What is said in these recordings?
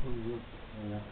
Ташаккур зиёд. Як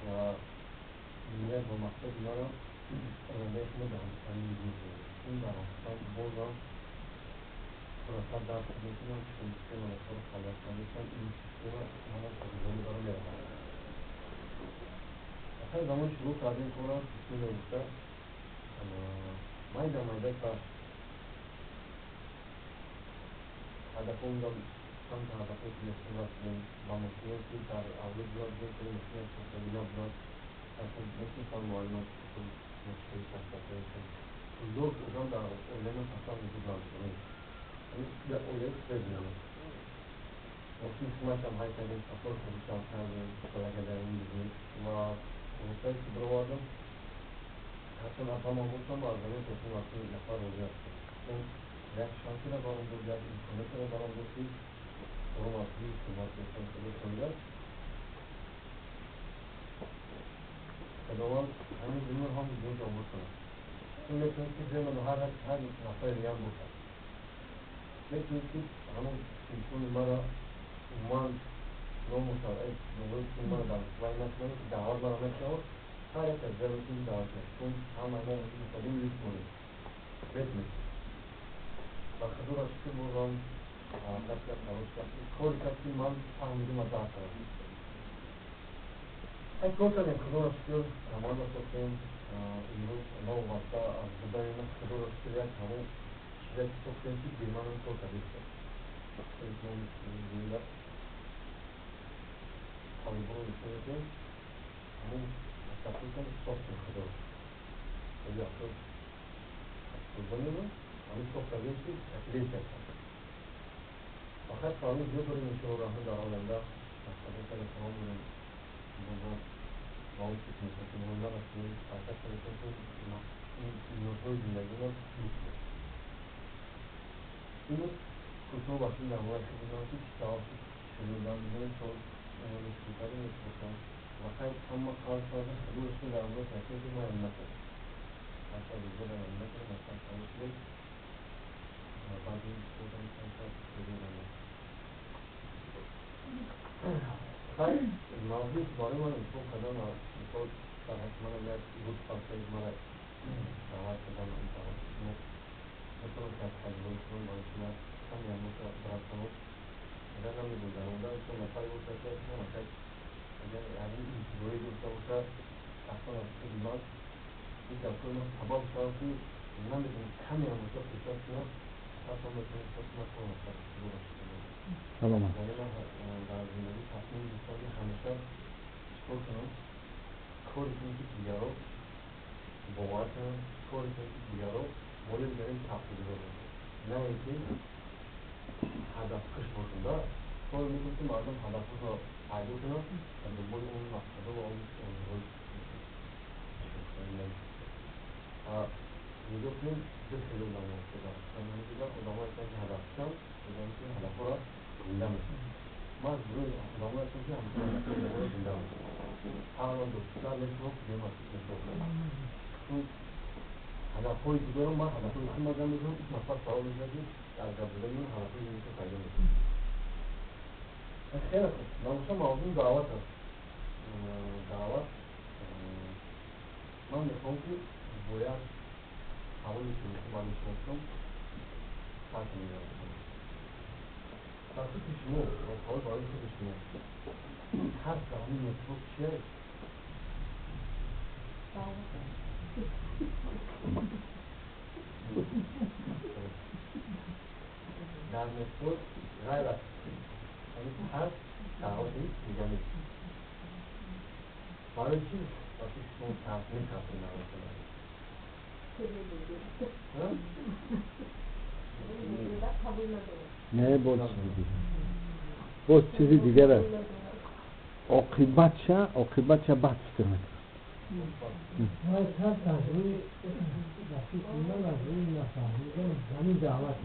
Ва ният ва мақсади манам ояндаи шумо дар ҳамин бизнес бошад. Чун дар ҳақиқат бозам пурратар дарк мекунам, чун система кор фаъолият кардастам, ин система мана шогирдон дора меравад. Ахир замон шурӯъ кардем кора, бисмилла гуфта, майда майда сар ҳадафҳоамон самти ҳадафҳое ки мехоҳем расидем, ба мошиное ки дар авлод буд, беҳтарин мошиное сохтагӣ набуданд, мешиносам муаллимон мошинои сохтагиашон. Пулдор одам дар оилаи ман аслан вуҷуд надорад. Дар оилаи средний. Мошини хизматам ҳай кардем, сафар хориҷам кардем, дар ин бизнес ва хулосае ки баровардам, ҳарчанд апамон бошам, аз замин то ин нафар розӣ ҳастам. Чун як шансеро баром дод, як имкониятро баром дод, ки ором аз рӯи хизмат доштан худо аст. Худованд ҳамин дунё ҳам дунё обод кунад. Чун метавонед ки ҷои ман ҳар нафари дигаам бошад. Метавонед ки ҳамон телефони маро умуман номошад, номои маро дар вай накунад, ки даъват маро нашавад, ҳар як аз ҷои метавонед даъват кунад. Чун ҳамаи мо мусаллим литмонем. Метавонед. Ба худоро шукр бозам ҳаракат кард, талош кард, кори кард, ки ман фаҳмидим ва дарк кардам. Ай кор кардем, худоро шукр, команда сохтем. Имрӯз новобаста аз будани ман, худоро шукр, як ҳамон чизе ки сохтем, ки беманам кор кардем. Толибонро нишон медиҳем, ҳамон мактабҳоятон сохтем, худоро шукр. Хеле 72 ҳамин сохтагием, ки таклиф кардем. Фақат плани зиёд дорем, иншоаллоҳ, дар оянда мақсадҳои хеле калон дорем. Бозам ба он чиз ки мо нарасидем, ҳаракат кардем, ки ниёзҳои зиндагиро пур кунем. Имрӯз кӯтоҳ ба шумо дар бораи худ мегӯям, ки чӣ сабаб шуд шурӯъ дар бизнес, то шурӯъ кардем, мепурсам. Ва хайр, ҳама қарз кардем, худоро шукр, дар бораи такрор ки ман накардам. Ҳарчанд рӯза накардам, ҳарчанд тамом шудем. Баъд ин худам камтар шурӯъ намудам. Хайр, мавзӯе ки барои ман интихоб кардам, мисол дар ҳаққи манам як лутф аст, ки маро даъват кардам, даъвати шумо. Метавонам ки аз таҷрибаи шумо барои шумо каме ҳам бошад бирасонам. Агар намедонам дар оянда чанд нафаре бошад, ки агар ҳамин интизорӣ дошта бошад, шахсан аз худи ман ин гапҳои ман сабаб шавад, ки намедонам каме ҳам бошад пешрафт кунам, шахсан метавонам ки ман тавонам худоро шукр. Саломат. Яъне ман дар зиндагӣ тасмим гирифтам, ки ҳамеша чикор кунам, коре кунам, ки дигарро бовар кунам, коре кунам, ки дигарро моле дигарин таъсиргузор бошад, на ин ки ҳадафкуш бошам. Да коре мекунам, ки мардум ҳадафҳошро пайдо кунанд ва дунболи он мақсадҳо ва он орзуҳои. Нигоҳ кунем, ду хел одамо ҳастанд. Одамое ҳастанд, ки ҳадафкушанд, одамое ки ҳадафҳоро зинда мекунанд. Ман аз гурӯҳи одамое ҳастам, ки ҳамеша ҳадафҳоро зинда мекунам. Ҳаман дӯстдор метавонам месохтам. Чун ҳадафҳое ки дорам, ман ҳадафҳои худро мадам мекунам, ин мақсад сабаб мешавад, ки дар гап задани ман ҳадафҳои зиндагиро пайдо мекунам. Хеле хуб, набоша мавзӯи даъват аст. Даъват ман мехоҳам, ки бо як саволе ки барои шумо кунам, сар кунем. Дар фикри шумо ва савол барои худи шумо, тарс дар ҳамин нетворк чист? Дар нетворк ғайр аз ҳамин тарс даъвати дига нест. Барои чӣ ба фикри шумо тарс метарсем даъват кардан? Не, боз чизи дигар аст. Оқибатша бад фикр мекунад. Тарс аз рӯи, ба фикри ман, аз рӯи нафаҳмидан ҳамин даъват аст.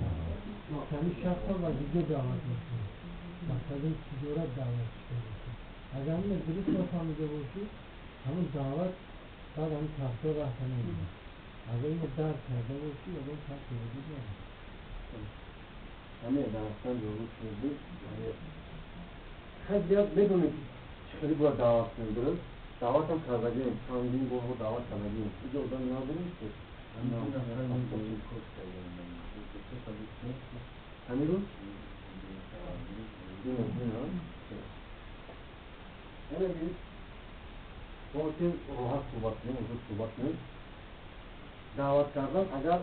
Ҳамин шахсро вазифа даъват мекунад. Масъалаи тиҷорат даъват шуда бошад. Агар ҳамин дуруст нафаҳмида бошӣ, ҳамон даъват баъд ҳамин тарсҳо рафта намегирад. Агар инро дарк карда бошӣ, одам тарс вуҷуд надорад. Ҳамин дар ҳақиқат ҷавоб шуд. Хеле зиёд медонем, ки чӣ хеле бояд даъват кунем, дуруст? Даъватам кардагем, чандин борҳо даъват кардагем. Иҷо одам надорем ки ҳамин рӯз яъне мо метавонем роҳат суҳбат кунем, озод суҳбат кунем. Даъват кардан, агар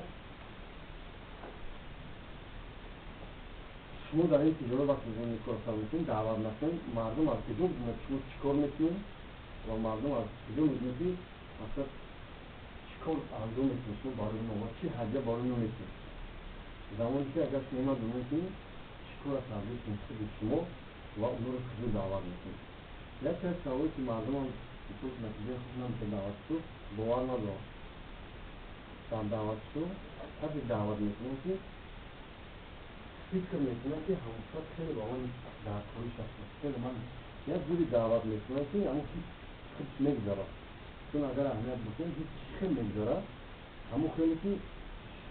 шумо дар ин тиҷорат вақте ин кор сар мекунед, даъват накунед, мардум аз куҷо медонад шумо чӣ кор мекунед ва мардум аз куҷо медонад ки мақсад чӣ кор анҷом мекунед шумо барои мо ва чӣ ҳадя барои мо мекунед. Замоне ки агар шумо надонед ки чӣ кора кардаед худи шумо ва онҳоро куҷо даъват мекунед. Яке аз саволе ки мардумам натиҷаи хуб намешавад даъват шуд, бовар надорам. Дар даъват шуд, касе даъват мекунад ки фикр мекунад ки ҳамсар хеле ба ман даркориш аст. Хеле ман як ҷури даъват мекунад ки ҳамон ҳис худ мегузарад. Чун агар аҳамият бикунед, ҳис чӣ хел мегузарад? Ҳамон хеле ки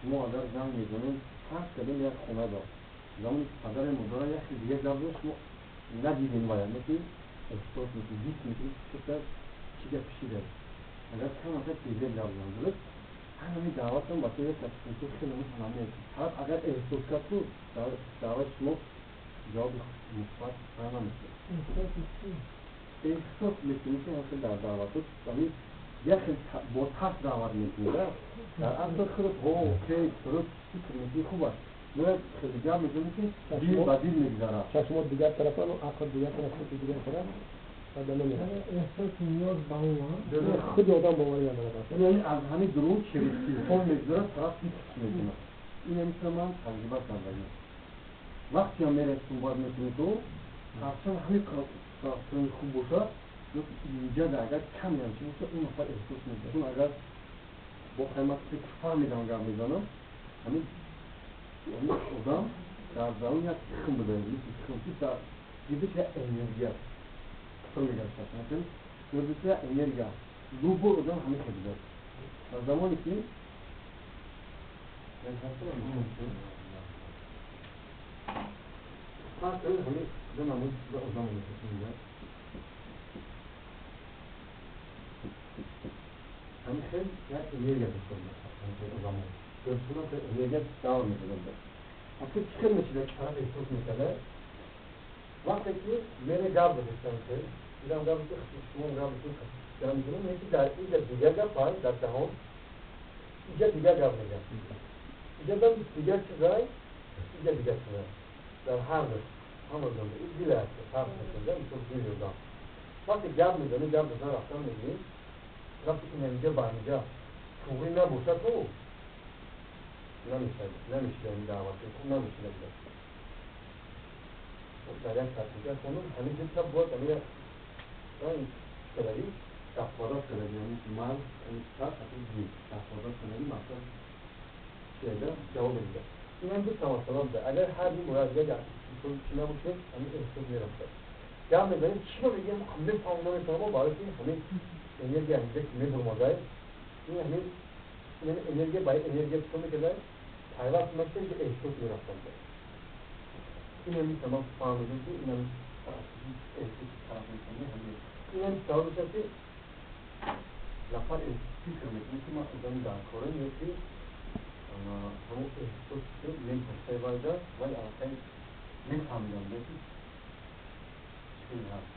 шумо агар занг мезанед, фарз кардем як хона дор. Замоне ки падаре модаре як хел дигар гап зад, шумо надидем вая, не ки эҳсос мекунед, ҳис мекунед ки чӣ гап пишидааст. Агар камака тезтар гап занад, дуруст? Ҳамин даъватам ба як кас хеле муҳим аст. Фақат агар эҳсос кард, ку даъвати шумо ҷавоби мусбат намешавад. Эҳсос мекунед ки ҳамин дар даъватот ҳамин як хел бо тарс даъват мекунед. Дар асл худат окей, дуруст фикр мекунӣ, хуб аст. Но як хеле гап мезанед ки дил ба дил мегузарад. Чашмот дигар тарафа, ақл дигар тараф, худ дигар тараф. Эҳсоси ниёз ба он худи одам боварӣ надорад. Яъне аз ҳамин дурӯғ через телефон мегузарад, тараф фикр мекунад. Ин ҳамиса ман таҷриба кардагем. Вақте ҳам меравед суҳбат мекунед, то ҳарчанд ҳамин рафтори хуб бошад, инҷа агар каме ҳам чи бошад, он нафар эҳсос мекунад. Чун агар бо қаймат фикр фаҳмидам гап мезанам, ҳамин одам дар дарун як тухм буда, мисли тухм ки дар гирдиш як энергия мегардад. Гирдиш як энергия. Любой одам ҳамин хел буда. Дар замоне ки фарз кунед ҳамин ду намуд одам мешавад. Ҳамин хел як энергия дошта бошад одамо. Гирдишона энергия давр мезанад. Аки чӣ хел мешавад ки тараф эҳсос мекарда? Вақте ки мере гап задистам хел, идам гап шумо гап гап мезанем, ки дар инҷа дигар гап ҳаст, дар даҳон инҷа дигар гап мегӯяд. Инҷа дам дигар чизай, инҷа дигар чизай. Дар ҳар ду ҳама ҷо ин дил аст, фарқ мекунад, мисол дили одам. Вақте гап мезанем, гап задан рафтан мегӯем, вақте ин инҷа ба инҷа туғри набошад, то намешавад, намешавад ин даъват, хуб намешавад. Дар як тараф хонум ҳамин ҷо бояд ҳамин чӣ дафтора шудаги, ҳамин мард, ҳамин сар, ҳамин дил дафтора шудаги мақсад чида ҷавоб медиҳад. Ин ҳам ду масъала буда. Агар ҳар ду бояд як чӣ набошад, ҳамин эҳсос мерафтад. Гап мезанем, чӣ мегӯем, мефаҳмам, намефаҳмам, барои ки ҳамин энергия ҳаминҷа ки мебурмодай, ин ҳамин энергия ба энергия чӣ мекардай, пайваст мешавад ки эҳсос мерафтад. Ин ҳамин сабаб фаҳмидем ки ин ҳамин эҳсоси тараф мекунад, ҳамин ин ҳамин сабаб мешавад ки нафар фикр мекунад ки ман одами даркорам ё ки ҳамон эҳсос мепурсай вайда, вай аллакай мефаҳмидам ё ки чӣ ҳаст.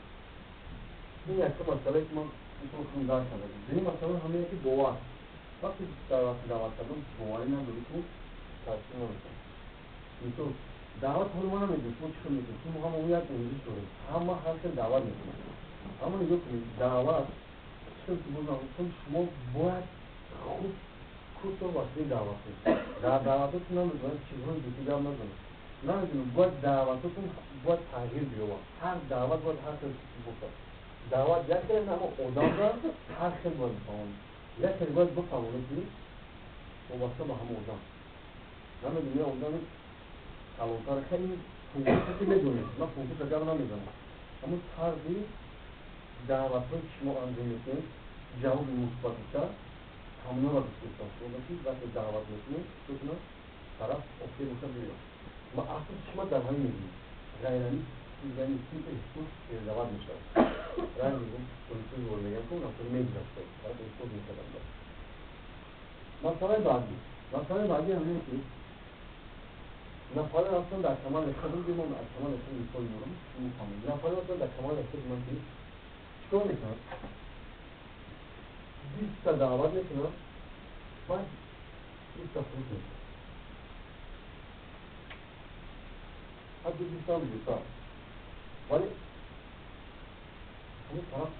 Ин якум масъалае ки ман мисол худам дарк кардам. Дуюм масъала ҳамин ки бовар. Вақте даъват кардам, боварӣ надорӣ ку таъсир намекунад. Мисол даъват ҳоло ман намедонам шумо чӣ хел мекунед, чун мо ҳама як омӯзиш дорем, ҳама ҳар хел даъват мекунад. Аммо нигоҳ кунед, даъват чӣ хел ки боз гуфтам, шумо бояд худ кӯтоҳ василаи даъват кунед. Дар даъватотон намедонам чизҳои ҷиддӣ гап назанед. Намедонам, бояд даъватотон бояд тағйир биёбад. Ҳар даъват бояд ҳар хел бошад. Даъват як хел, аммо одамра ҳар хел бояд бифаҳмонад. Як хел бояд бифаҳмонад ки вобаста ба ҳамон одам. Намедонам, як одами калонтар хеле функсия ки медонед, ман функсия гап намезанам. Аммо тарзи даъватҳое ки шумо анҷом мекунед, ҷавоби мусбат бошад, ҳамонро дӯст доштам. Шумо ки вақте даъват мекунед, чӣ кунад? Тараф окей бошад биёяд. Ма асл шумо дар ҳамин мебинед. Ғайр ҳамин Чиз эҳсос передавать мешавад. Ранги полисои вор мегӯям, ки он мегузашт, тараф эҳсос мекардам. Масъалаи баъдӣ ҳамин, ки нафаре ҳастанд дар камали худм, ки ман аз камали худ мисол меорам, мефаҳмед. Нафаре ҳастанд дар камали худ ман, ки чикор мекунанд? 20-та даъват мекунанд, баъд 20-та фурӯш мекунанд, ҳатто 20-таам зиёдтар. Вале ҳамин тараф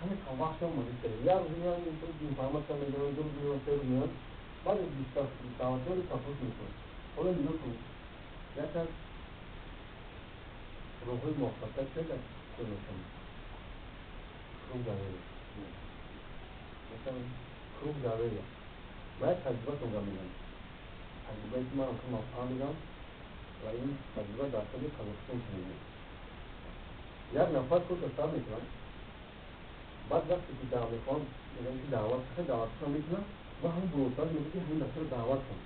ҳамин вақт омадид, як рӯз меоянд, информация медиҳанд, 2 рӯз меоянд, 3 рӯз меоянд, баъд 20-та даъватҳоро фурӯш мекунанд. Ҳоло нигоҳ кунед, яке аз роҳҳои муваффақият чист? Кӯмаккунӣ круг доверия, масалан, круг доверия. Ман як таҷрибатон гап мезанам, таҷрибае ки ман худам фаҳмидам ва ин таҷриба дар худи Қазоқистон шунида. Як нафар курса сар мекунад, баъд вақте ки мехоҳам, мегӯям ки даъват хеле даъватшон мекунам ва ҳамин блогсар мегӯяд, ки ҳамин нафарро даъват кун.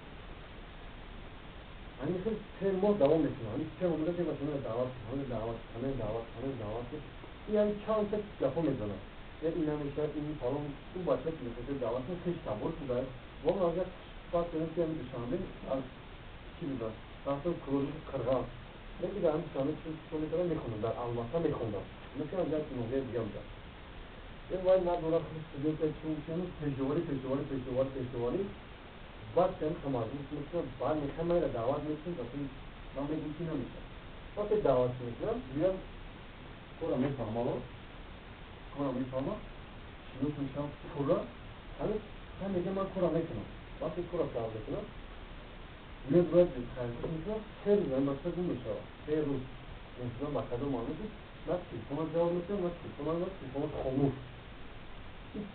Ҳамин хел 3 моҳ давом мекунад. Ҳамин 3 моҳ мегӯяд, ки ҳамин даъват кун, ҳамин даъват кун, ҳамин даъват кун, ҳамин даъват кун. Ин ҳамин чанд та гапҳо мезанад: ин намешавад, ин фалон. Ӯ бача ки мехоҳад даъват кунад, хеш табор шудааст. Ва аз як фарз кунем, ки ҳамин Душанбе аз чӣ будааст, рафтам Кӯлоби Қирғаз, леки дар ҳамин Душанбе чӣ мекардам, мехондам, дар Алмата мехондам, мумкин аз як ноҳияи дига будам. Ин вай надорад, худ студента, чун пешоварӣ, пешоварӣ, пешоварӣ, пешоварӣ. Баъд ки маҷбур мекунад, баъд мехоҳам майра даъват мекунам, ман мегӯям, ки намешавад. Вақте даъват мекунам, гӯям кора мефаҳмам, кора мефаҳмам, шинос мешавам пурра. Ҳамин мегӯям, ман кора мекунам. Вақте кора сар мекунам, мебурад, мекунам, 3 рӯз ҳамин бача гум мешавад. 3 рӯз мешавам, ба кадом маъно, ки на телефонат ҷавоб мекунам, на телефонат, на телефонат хомӯш.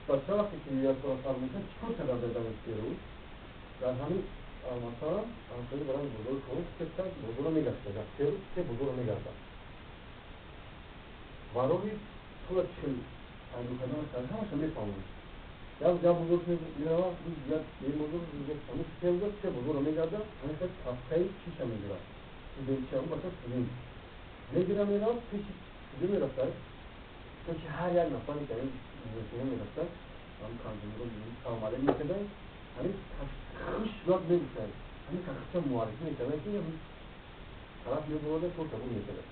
Бача вақте ки як кора сар мекунад, чӣ кор кардам дар давоми 3 рӯз? Дар ҳамин, масалан, ҳамсоя барои бозори кор сета бозорро мегашта, дар 3 рӯз се бозорро мегардад ва роҳи пула чӣ хел пайдо кардан ҳамаша мефаҳмад. Як бозор меравад, як бозор, ҳамин 3 рӯза се бозорро мегардад. Ҳамин хел папкаи чиша мегирад, студентча, бача студент мегирад, меравад пеши куҷо мерафтад? Пеши ҳар як нафаре ки ҳамин бизнесмена мерафтад, ҳамин консумеро салом алейк мекарданд, ҳамин хуш вақт мегуфтанд, ҳамин кахча муаррифӣ мекарданд, ки ҳамин тараф мебурода, кор қабул мекардад.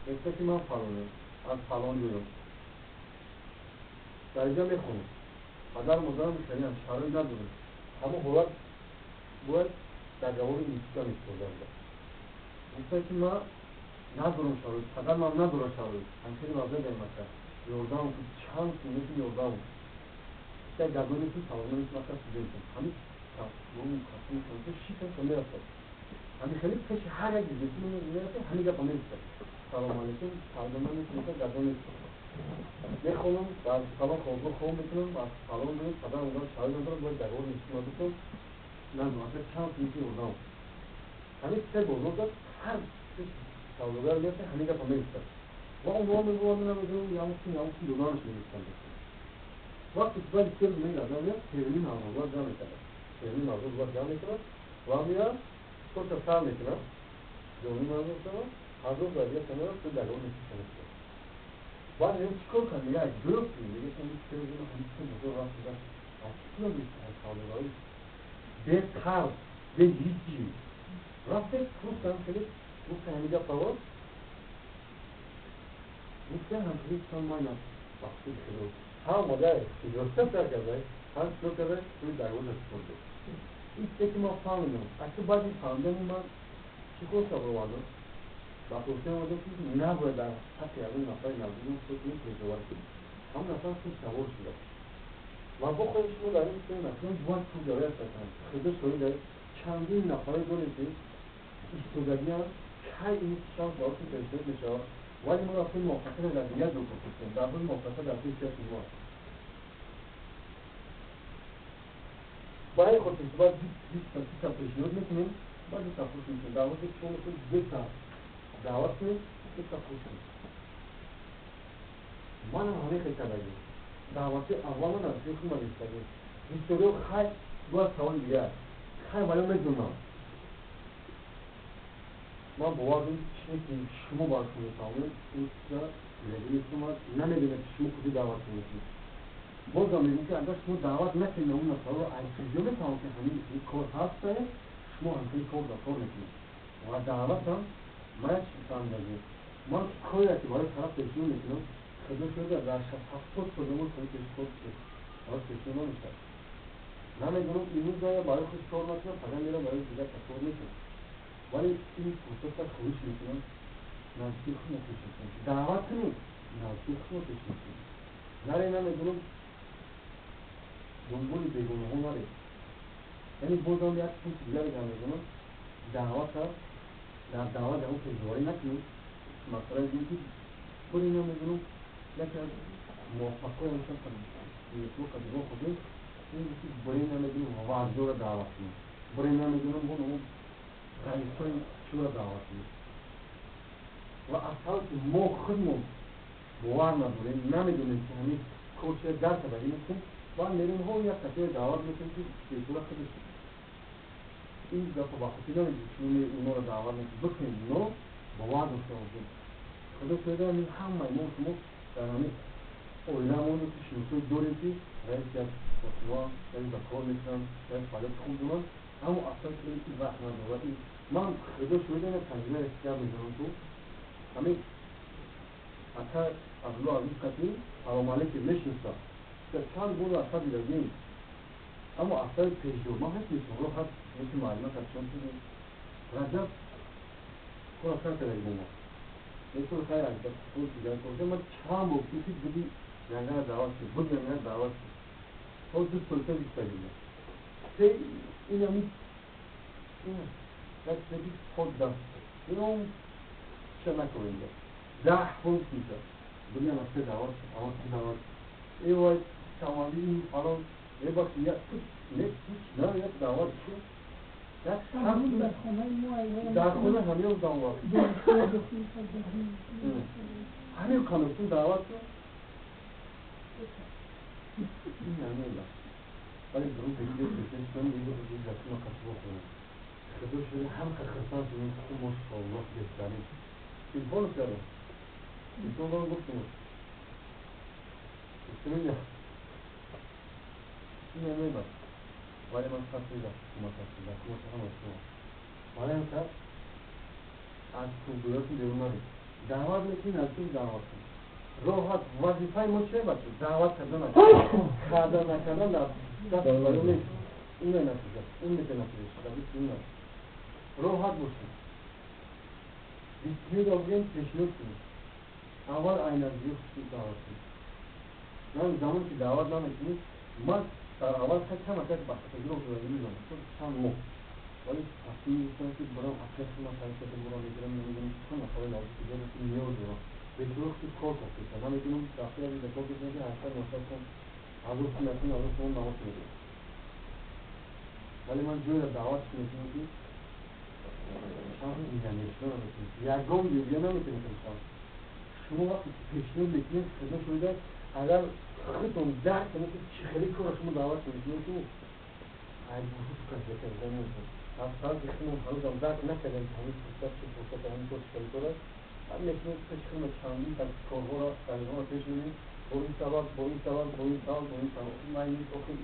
Мегуфта, ки ман фалонем, аз фалон ҷоям, дар инҷа мехонам, падару модарам хелеам шароит надорем. Ҳамон ҳолат бояд договори института месупорда буда. Гуфта, ки ман надорам шароит, падармам надорад шароит, ҳамхели вазъият дар мактаб, ёрдам чанд сумеки ёрдам як гардони ки саводномеки мактаб студентам. Ҳамин шикам мерафтад, ҳамин хеле пеши ҳар як бизнесмен мерафтад, ҳамин гапа мегуфтад: салому алейкум, савдома гардони мехонам, дар фалон хобгоҳ хоб мекунам, аз фалон ҷой, падару модарам шароит надорам, бояд договор институт бикунам, надорам, чанд сумеки ёрдам. Ҳамин се бозор дад, ҳар савдогар мерафтад, ҳамин гапа мегуфтад ва онҳо мебурданд, намедонам, ямусин ямусин доданаш мегуфтанд. Вақте ки баъди 3 рӯз мегардам, меяд севним ҳазор ҷамъ мекардам, 3,5 ҳазор ҷамъ мекунад ва меяд корша сар мекунад, 2,5 ҳазор шавад, ҳазор дар як камера пул договор института. Баъд мегӯям, чӣ кор кард? Мега, гирифти, мега, ҳамин 3 рӯз ҳамин се бозор рафтуда, аз чӣ кунам? Савдогари бе қарз, бе ҳичи рафте, гуфтам, хеле гуфта, ҳамин гапаро гуфта, ҳам хеле гуфтам, ман вақти хеле ҳам модар тиҷорат сар карда, ҳам чикор карда, пули договорро супорда. Ин чизе ки ман фаҳмидам, аки баъди фаҳмидани ман чӣ хулоса баровардам? Ба хулоса омадам, ки набояд дар ҳаққи ягон нафари наздикон фикр кунем, пешовар кунем. Ҳамон нафар худ савор шуда ва бо хоҳиши шумо дар ин чизе накунем, бояд пул ҷавояст кардам. Худо шоҳид, чандин нафаре дорем, ки истодагиам, кай ин шанс барошон пешниҳод мешавад. Вале мо рафтем, муваффақиятро дар дигар ҷо пурсидем. Дар ҳоли муваффақият дар пеши чашми мо аст. Ба ин хотир ки баъд 20-та, 30-та пешниҳод мекунем, баъд 2-та фурӯш мекунем. Дар ҳоле ки шумо метавонед 2-та даъват кунед, 2-та фурӯш кунед. Манам ҳамин хел кардагим. Даъвати аввал ман аз ҷои худам гирифтагим. Бисёриҳо хай, бояд саволи дигар, хай, вале медонам. Ман бовар дорам, чизе ки шумо баршон мефаҳмед, ин чиза дидагӣ намедонед, ки шумо куҷо даъват мекунед. Бозам мегӯм, ки агар шумо даъват накунед, он нафарро аз куҷо мефаҳмад, ки ҳамин кор ҳаста, шумо ҳамин кор дар кор мекунед? Ва даъватам ман як чиз фаҳмидагӣ, ман коре ки барои тараф пешниҳод мекунам, худо шуда, дар 60-70 сол замон кори пешкор барои пешниҳод намешавад. Намедонам, имрӯз барои худ кор накунам, фақат мерам барои дигар кор мекунам, вале ин фурсатро хоҳиш мекунам, наздики худро пеш мекунам, даъват кунед, наздики худро пеш мекунем. Наре, намедонам, дунболи бегонаҳо наред. Яъне бозам як пункти дигаре гап мезанам: даъвата дар даъват ягон пешворӣ накунед. Масъалаи дин ки бури, намедонам, яке аз муваффақҳои ҳамеша худем ин ки буре, намедонам, вазиёро даъват кунем, буре, намедонам, бо раисҳои чӯра даъват кунем. Ва аз ҳал ки мо худмон бовар надорем, намедонем, ки ҳамин кор чия дар кардагӣ нестем, баъд мерем, ҳо, як касеро даъват мекунем, ки бечора худаш ин гапо ба хотир намегирад. Шумо онҳоро даъват мекунед, бикунед, но бовар дошта бошед, худо шоҳида, ҳамин ҳамаи мо шумо дар ҳамин оиламон ки шиносои дорем, ки раис як фотима ба кор мекунанд, як фаъолияти хуб доранд, аммо аслан ки вақт надорад. Ман, худо шоҳида, як таҷрибаи гап мезанам, ку ҳамин ака Абдулло Азиз қати салом алейкум мешиноса, чанд бор аста дидагим, аммо астаи пешҷор ман ҳеҷ мисолҳо ҳаст, мисли муаллима катчон шудем, Раҷаб кора сар кардаги бо мо мисол, хайр, дигар кор. Ман чанд бор гуфтам, ки буди янгара даъват шуд, буд янгара даъват шуд, то 2 сол пеш гуфтагим. Се инами як чизе ход даст ином ча накунем, 10 пункт мешавад. Буди ама се даъват шуд, ама се даъват шуд, эвай камали ин фалон, мебахши, як не, ҳеч на як даъват шуд. Дар хонаи мо. Дар хона ҳамин даъват, ҳамин қанотун даъват шуд. Ин ҳамин вале берун пешниҳод пешниҳод мегӯяд, дастума қасбо хӯрем. Худо шуда, ҳам хурсанд шудем, ки мошоаллоҳ, беҳтарин. Телефон кардам, телефон дорам, гуфтем, гуфтем ин ҳамин бас, вале ман сафида кӯмак ҳастам, кӯмак ҳама шумо. Вале ҳам кар аз кӯгӯётон берун наред. Даъват мекунед, аз дур даъват кунед, роҳат. Вазифаи мо чие, бача? Даъват кардан аст. Кардан, накардан дар даст нест. Ин натиҷа, ин мета натиҷа ин аст. Роҳат бошед, бисмилла бигӯем, пешниҳод кунед. Аввал айназиё даъват кунед. Ман замоне ки даъват намекунед, ман дар аввал камакак ба хатогиро шудагӣ медонам, чанд моҳ, вале тасмим гирифтам, ки бурам акаи ман шарикати бурам мегирам, намедонам, чанд нафари наздики дорам, ки ниёз дорам. Бечора худ кор кард, намедонам, дафтаи аз кор кардам, ки 800, 900 сом, 1000 сом, якун 1000 сом маош мегирам, вале ман ҷойро даъват мекунам, ки шанси диданешида наметавонед, ягон ҷойга наметавонед шанс. Шумо вақте ки пешниҳод мекунед, худо шоҳида, агар худтон дарк кунед, ки чӣ хеле корро шумо даъват мекунед, ки аз тарафи худмон ҳанӯзам дарк накардем, ки ҳамин фурсат чӣ фурсат, ҳамин кор чӣ хеле кор аст. Баъд мекунед, пеши худмон чандин корҳоро, далелҳоро пеш мебинем, бо ин сабаб, бо ин сабаб, бо ин сабаб, бо ин сабаб, ман охир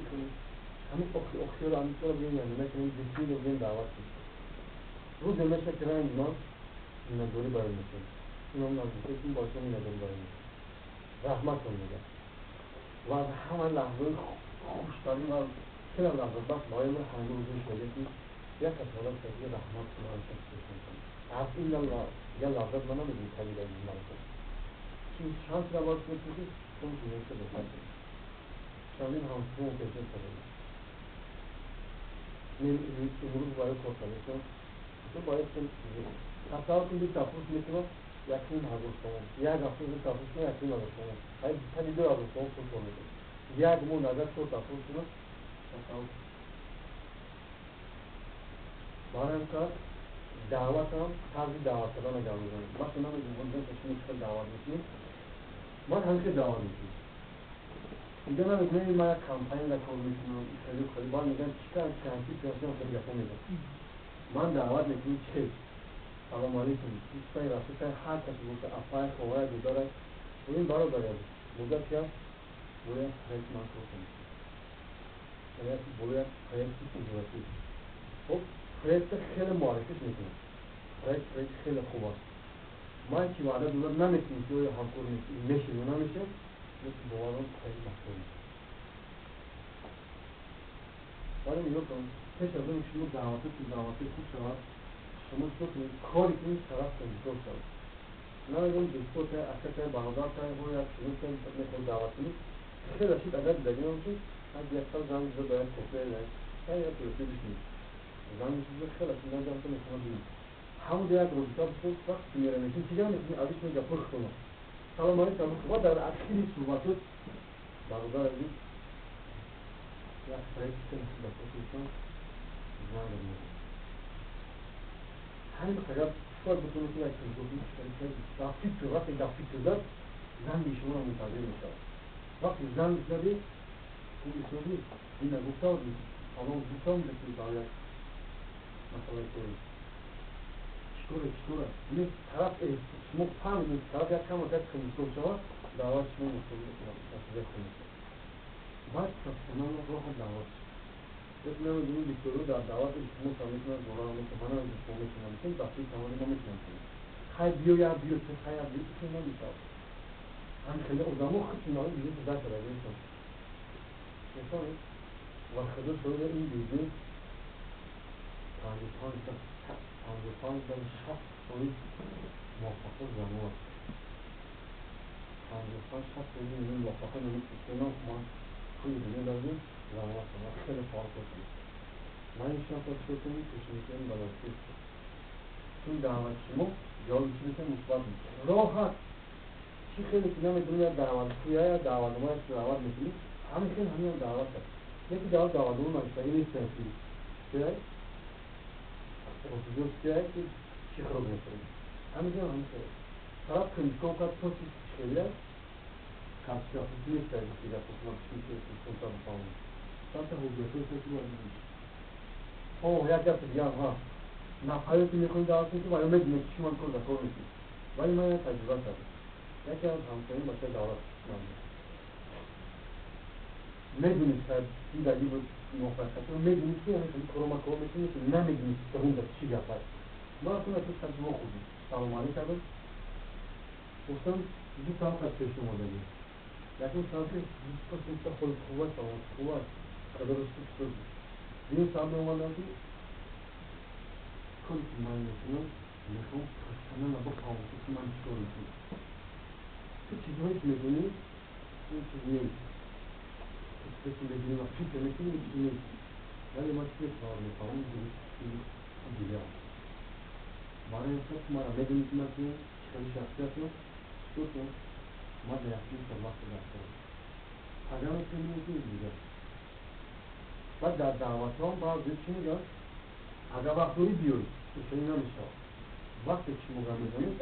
ҳамин охир охирро ҳамин корро биём, яъне накунем, бисмилла биём, даъват кунем. Рӯзе мешавад, ки ранги ман миннатдорӣ баён мекунем, инам наздикои бо шумо миннатдорӣ баён мекунем, раҳматон мегӯям. Ва аз ҳама лаҳзаҳои хуштарин ва хеле лаззатбахш барои ман ҳамин рӯзҳои шудагӣ, ки як кас одам ки раҳмат кунам, аз ин я лаззат ман намедонам калидаи маротиба, чун шансро бояд кунед, ки шумо зиндагиро беҳтар кунед. Чандин ҳамсумо пешниҳод кардем, имрӯз барои кор кардем, бояд тасаввур кунед, ду тафрӯш мекунам, 1500 сомон, як ҳафта ду тафрӯш кунам, 1500 сомон, таги 2000 сомон пул кор мекунам. Як моҳ агар чор тафрӯш кунам, тасаввур. Барои кар даъватам, тарзи даъват кардан агар мезанам, вақте намедонам, шумо чӣ хел даъват мекунед, ман ҳамин хел даъват мекунам. Дига намекунем, ман як кампания кор мекунам, хеле хеле, баъд мегӯям, чӣ кар кантӣ пиёсиам, хеле гапҳо мегӯям. Ман даъват мекунам чӣ хел? Салом алейкум, дӯстай, рафиқай, ҳар касе боша, апай, хоҳар, додарай, бубин, бародар азиз, муддат чи аст? Бояд проект ман кор кунем, бояд проекти тиҷоратӣ. Хоб, проекта хеле муаррифиш мекунем. Проект хеле хуб аст. Ман ки ваъда дода наметунем, ки оё ҳамкор мешем ё намешем, лекин боварам, проект маҳсул мешавад. Вале нигоҳ кун, пеш аз он шумо даъватотон даъватои хуб шавад, шумо чикор кунед? Коре кунед, тараф конҷикор шавад. Намедонам, дӯстотай, акатай, бародартай, як шиностай мехоҳад даъват кунед. Хеле шид, агар дидагиам, ки ҳад як сал занг зад ба як кофе, як телефон бишнед, занг зад, хеле шид, наҷамта мехоҳад бинед. Ҳамуда як робита бисоз. Вақте ки мерамешин, чӣ гап мекунӣ? Авиш мегапҳои худтона. Салом алейкум. Ва дар ахири суҳбатот: бародар азиз, як проект хеле хуб аст, занг мезанад. Ҳамин қадар шояд битонед, ки як дар фикр, вақте дар фикр зад, занги шуморо мунтазир мешавад. Вақте занг задед, исоби ина гуфта будем, фалон гуфта будем, ки бар як масъалаи кори чикоре, чикоре не тараф шумо фаҳмидед, тараф як кам як конҷикор шавад, даъват шумо натиҷа хуб мешавад. Баъд профессионално роҳа даъват. Лекин намедонем, бисёрҳо дар даъват илтимос ҳам мекунанд, зора ҳам мекунанд. Ман намедонам, шумо мекунам, дар фикр тамоми ма мекунам, хай биё, як биё, хай як биё, хел намешавад. Ҳамин хеле одамо худшон ҳамин бизнес дар карда нестанд, мефаҳмед? Ва худо шоҳида, ин бизнес 55, 60% муваффақият занон аст. 55-60% муваффақият намекунам. Ман пули дунё дардем, занон ҳастанд ва хеле фаъол кор кунед. Ман ин шахс чикор кунем, пешниҳод кунем ба вазифаи, чун даъвати шумо ҷавоби чӣ мешавад? Мусбат мешавад. Роҳат чӣ хеле ки намедонӣ, як даъват, як даъватнома даъват мекунӣ, ҳамин хел ҳамин даъват аст. Яки даъват, даъватнома навиштагӣ нестанд, ки чиай чиай, ки чӣ хӯрок мехӯрем. Ҳамин хел, ҳамин хел тараф конҷиков кард, то чи хеле карточка нест, гапо чандта ҳуҷҷатҳое ки бояд. О, як гапи дигар ҳаст. Нафаре ки мехоҳӣ даъват кунӣ, ва ё медонед, ки шумо кор дар кор мекунед, вале ман як таҷриба кардам. Яке аз ҳамсояи бачаи давлат медонист, дидагӣ буд муваффақиятро, медонист, ки ҳамин коро ма кор мекунем, ки намедонист дарунда чӣ гап аст. Ман рафтам, як кас вохӯрдем, салому алейк кардам, гуфтам: ду савол қад пеш омадагӣ. Якум савол, ки худ хуб аст, саломат хуб аст, худоро шукр, шукр. Дуюм савол меомадам, ки коре ки ман мекунам, мехоҳам профессионально бифаҳмам, ки ман чӣ кор мекунам. Ту чизҳое ки медонӣ, ин чиз нест. Ту чизе ки медонӣ ва фикр мекунӣ, ин чиз нест, вале ман чизе ки мефаҳмам, дигар. Барои ин ту мара медонӣ, ки ман чӣ хели шахсиятам, чикор кунам? Ман дар якним соат вақт дар корам, пага метавонем, ки дигар. Баъд дар даъватҳо баъзе чӣ мегӯянд? Агар вақт дорӣ, биёй. Хеле намешавад. Вақте ки шумо гап мезанед,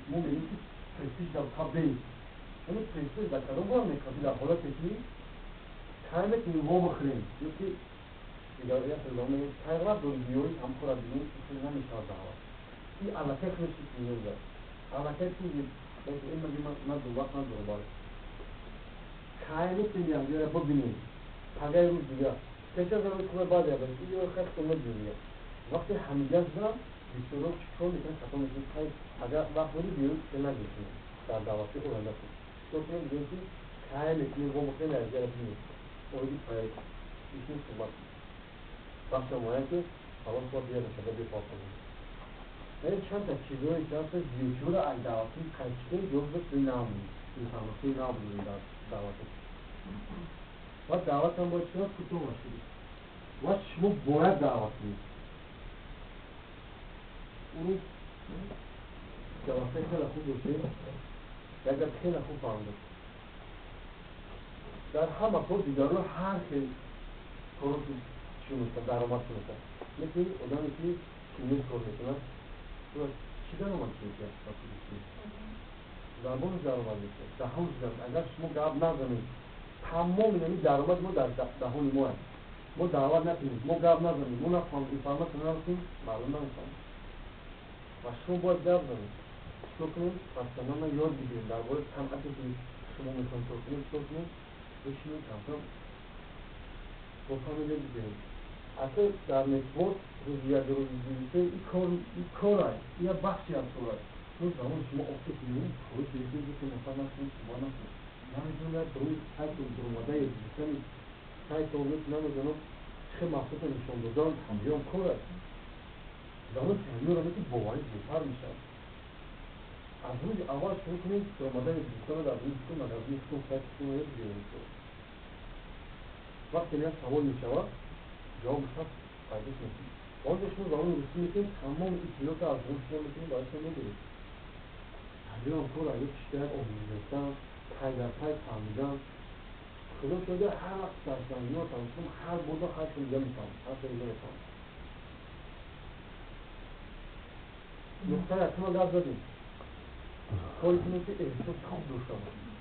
мо мегӯем, ки престиж дар қабл, яъне престиж дар кадом бояд мекард? Дар ҳолате ки кай метавонем вобихӯрем, ё ки дигар як хел мегӯем: кай вақт дорӣ, биёй, ҳамкора бинем. Хеле намешавад даъват. Ин аллакай хеле чиз ниёз аст, аллакай чизи ман вақт надорам. Барои кай метавонем якҷоя бибинем? Пагаи рӯз дигар, пеш аз рӯз хуб, баъд як ё хеле медонем. Вақте ҳамига шудам, бисёрҳо чӣ кор мекунанд? Хато мекунанд. Кай агар вақт дорӣ, биёй, ки нагӯшем дар даъвати оянда. Чикор кунем? Бигӯем, ки кай метавонем вомехӯрем, якҷоя бинем, оиди проект ишин суҳбат. Вақте муайян ки фалон соат биё, нашада биё, фалон. Яъне чандта чизҳое ки ҳаст, зиёдшуда аз даъватҳои қайчида ҷавоб намуд, информатсияи набудем дар даъватҳо. Ва даъватам бояд чӣ кӯтоҳ бошад, ва шумо бояд даъват кунед. Урӯз ҷаласаи хеле хуб доштем, як гап хеле хуб фаҳмидам. Дар ҳама кор дигарро ҳар хел коро чӣ мешавад, даромад чӣ мешавад, лекин одаме ки кимиё кор мекунад, чӣ даромад мешавад? Забонаш даромад мешавад, даҳонаш даромад. Агар шумо гап назанед, тамоми ҳамин даромади мо дар даҳони мо аст. Мо даъват накунем, мо гап назанем, мо нафаҳмем, информатсия нарасем, маълум намешавад. Ва шумо бояд гап занед. Чикор кунед? Профессионально ёд бигиред дар бораи санъате ки шумо мехоҳед кор кунед, чикор кунед? Бишинед, камкам бо фамилия бигиред. Ака дар network рӯзи як, рӯзи ду, се ин кор, ин кор ай, ин як бахши аз кор ай. Чун замони шумо офис меоед, хоҳиш мекунед, ду се нафар нашунед, суҳбат накунед. Намедонам, як рӯи сайт дуромада ё гирифтани сайт намедонам чӣ хел маҳсулотро нишон додан, ҳамиён кор аст. Замони ҳамиёнро ки боварӣ зиёдтар мешавад. Аз рӯзи аввал шурӯъ кунед дуромадани гирифтана дар рӯи худтон, магазини худтон, сайти худтон ёд бигиред. Вақте як савол мешавад, ҷавоби шахс пайдо мекунед. Он ҷо шумо забони русӣ метавонед, тамоми иттилоотро аз рӯи шумо метавонед барои шумо медиҳед. Ҳамиён кор ай, чита як омӯзиш гирифтан, пай дар пай фаҳмидан. Худо шоҳида, ҳар вақт дар замино тамошо, ҳар борда ҳар чиз дига мефаҳмам, ҳар чиз дига мефаҳмам. Нуқтаи якума гап задем. Коре кунед, ки эҳсоси хуб дошта бошед.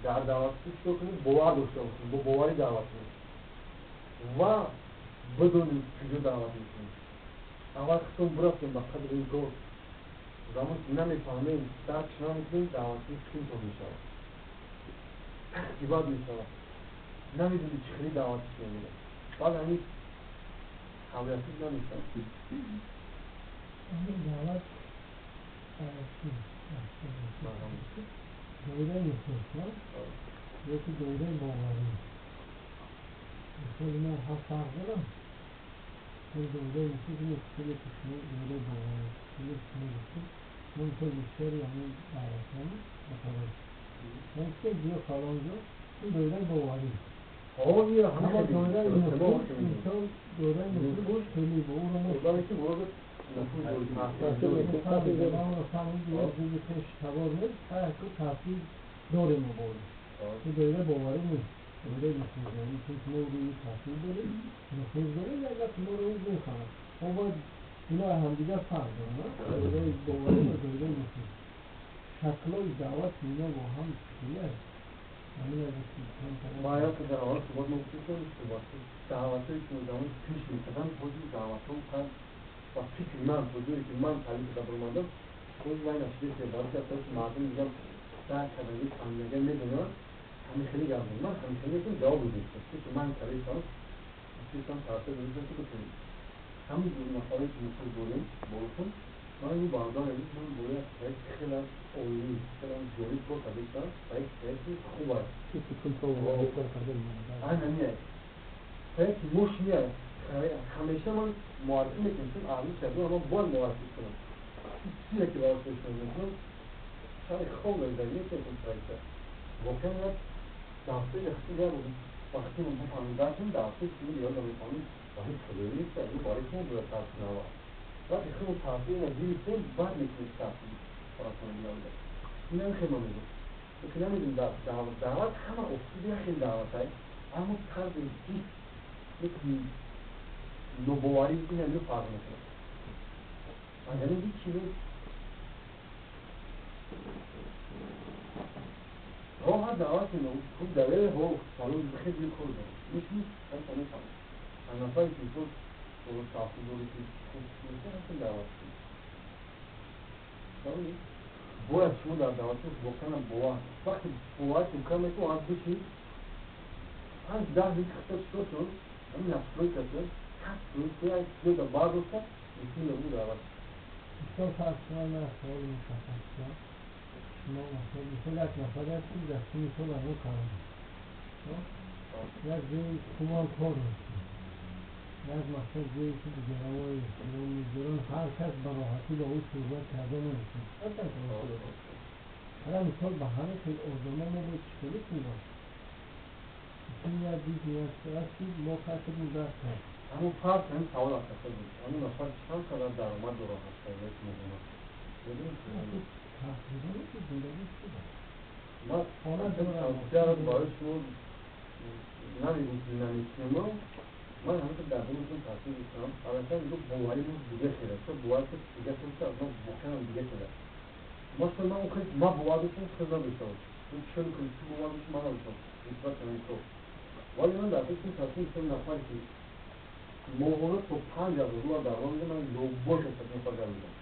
Дар даъватӣ чикор кунед? Бовар дошта бошед, бо боварӣ даъват кунед ва бидонед куҷо даъват мекунед. Аввал худтон бирафтем ба қадри ин кор. Замон ки намефаҳмем, дарк намекунем, даъватӣ қимтон мешавад, сахти бад мешавад. Намедонед чӣ хели даъват мекунед. Баъд ҳамин ҳавиятӣ намешавад. Ҳамин даъват доираи нуфуз, ёки доираи боварӣ. Мисол, ино ҳар фарқ дорам. Доираи нуфуз ино чизе ки шумо доираи боварӣ, чизе ки шумо гуфтед, мо мисол бисёри ҳамин даъватҳомо масалан, ё ҷо фалон ҷо, ин доираи боварӣ. Аммо доираи нуфуз, мисол, доираи нуфуз хеле бо ӯро мо пеш табор нест, ҳар таъсир дорем мо бо ӯ. Доираи боварӣ нест, доираи нуфуз, яъне чунки мо рӯи таъсир дорем, нуфуз дорем, як вақт моро ӯ мефаҳмад. Мо бояд ино ҳамдигар фарқ доранд, доираи боварӣ ва доираи нуфуз. Шаклҳои даъват ино бо ҳам чӣ аст? Ма як дар аввал суҳбат мо гуфтем, даъватҳое ки замони пеш мекарданд, ҳозир даъватҳо ба фикри ман, то ҷое ки ман таълим карда баромадам, ҳозир вай нашудааст. Барои ки аз мардум дигар дарк кардаги, фаҳмидаги, медонанд, ҳамин хеле гап зад. Ман ҳамин хеле мекунам, ҷавоб додем. Ки ман кардаистам, гуфтам, таъсир додем, ки бикунем. Ҳамин нафаре ки нуфуз дорем болотон, ман ин бародар азиз, ман бо як проект хеле олӣ, хеле ҷолиб кор кардаистам, проект проекти хуб аст. Айнан ин проекти мощный аст. Ҳамеша ман муаррифӣ мекунам, чун аҳли шаҳр ман бояд муаррифӣ кунам. Чизе ки барош пешниҳод мекунам, шаҳри хоб мезанем, метавонем проекта. Воқеан як дарсҳои хеле вақти мо бифаҳмем, дарсҳои ки ёд мефаҳмем, барои худоӣ нест, ин барои шумо бояд таъсир навад. Вақте худмо таъсир ина гирифтем, баъд метавонем таъсир фарасонӣ. Инам хеле ман мегӯям. Ки намедонем, даъват ҳама услуби як хел даъват ай, аммо тарзи ҳис, яки нобоварӣ ина ё фарқ мекунад. Агар ин ҳеҷ чиз роҳ даъват мекунам, хуб даве ҳо салон хеле кор дорам. Мешинӣ, ҳамта мефаҳмам. Ҳар нафаре ки мисол таъсир дорӣ, ки хуб мекунад, ҳамта даъват кунед. Бояд шумо дар даъватҳо воқеан бовар. Вақте боваритон кам мекунад, аз бишинед, 5-10 дақиқа хита чикор шуд, ҳамин настройка шуд, ҳаст як чиза бардошта, мекунед ӯ даъват. Мисол, фарз кунам, ман саволи мушаххас кунам. Шумо мисол як нафаре аст, ки дар синни сол ано калон, як ҷои хубам кор мекунад, як мақсад ҷое ки дигарамои эҳтиром мегузоранд, ҳар кас ба роҳатӣ ба ӯ суҳбат карда наметавонад. Ҳала мисол ба ҳамин хел одамо мо бояд чӣ хеле кунем? Чун як бизнес аст, ки мо кардем, дарк кард. Ҳамон фарқ, ҳамин савол аст. Ҳамон нафар чанд қадар даромад дорад ҳафта як моҳона? Тақрибан ки зиндагӣ хуб аст. Ман хона дорам. Тавсияро барои шумо намегӯм, ки наметунам. Ман ҳамин дар дилатон таъсир мекунам. Аллакай мегӯ боварӣ мо дига хел аст. Боварӣ дига хел аст, аз ман воқеан дига хел аст. Масалан, ман он хел ман бовар доштам, хел надоштам. Чӣ кунӣ, ту бовар дошти, ман надоштам нисбат ба ҳамин кор. Вале ман дар фикр таъсир мекунам, нафаре ки моҳона то 5000 доллар даромад, ман любой кас нафар гап мезанам.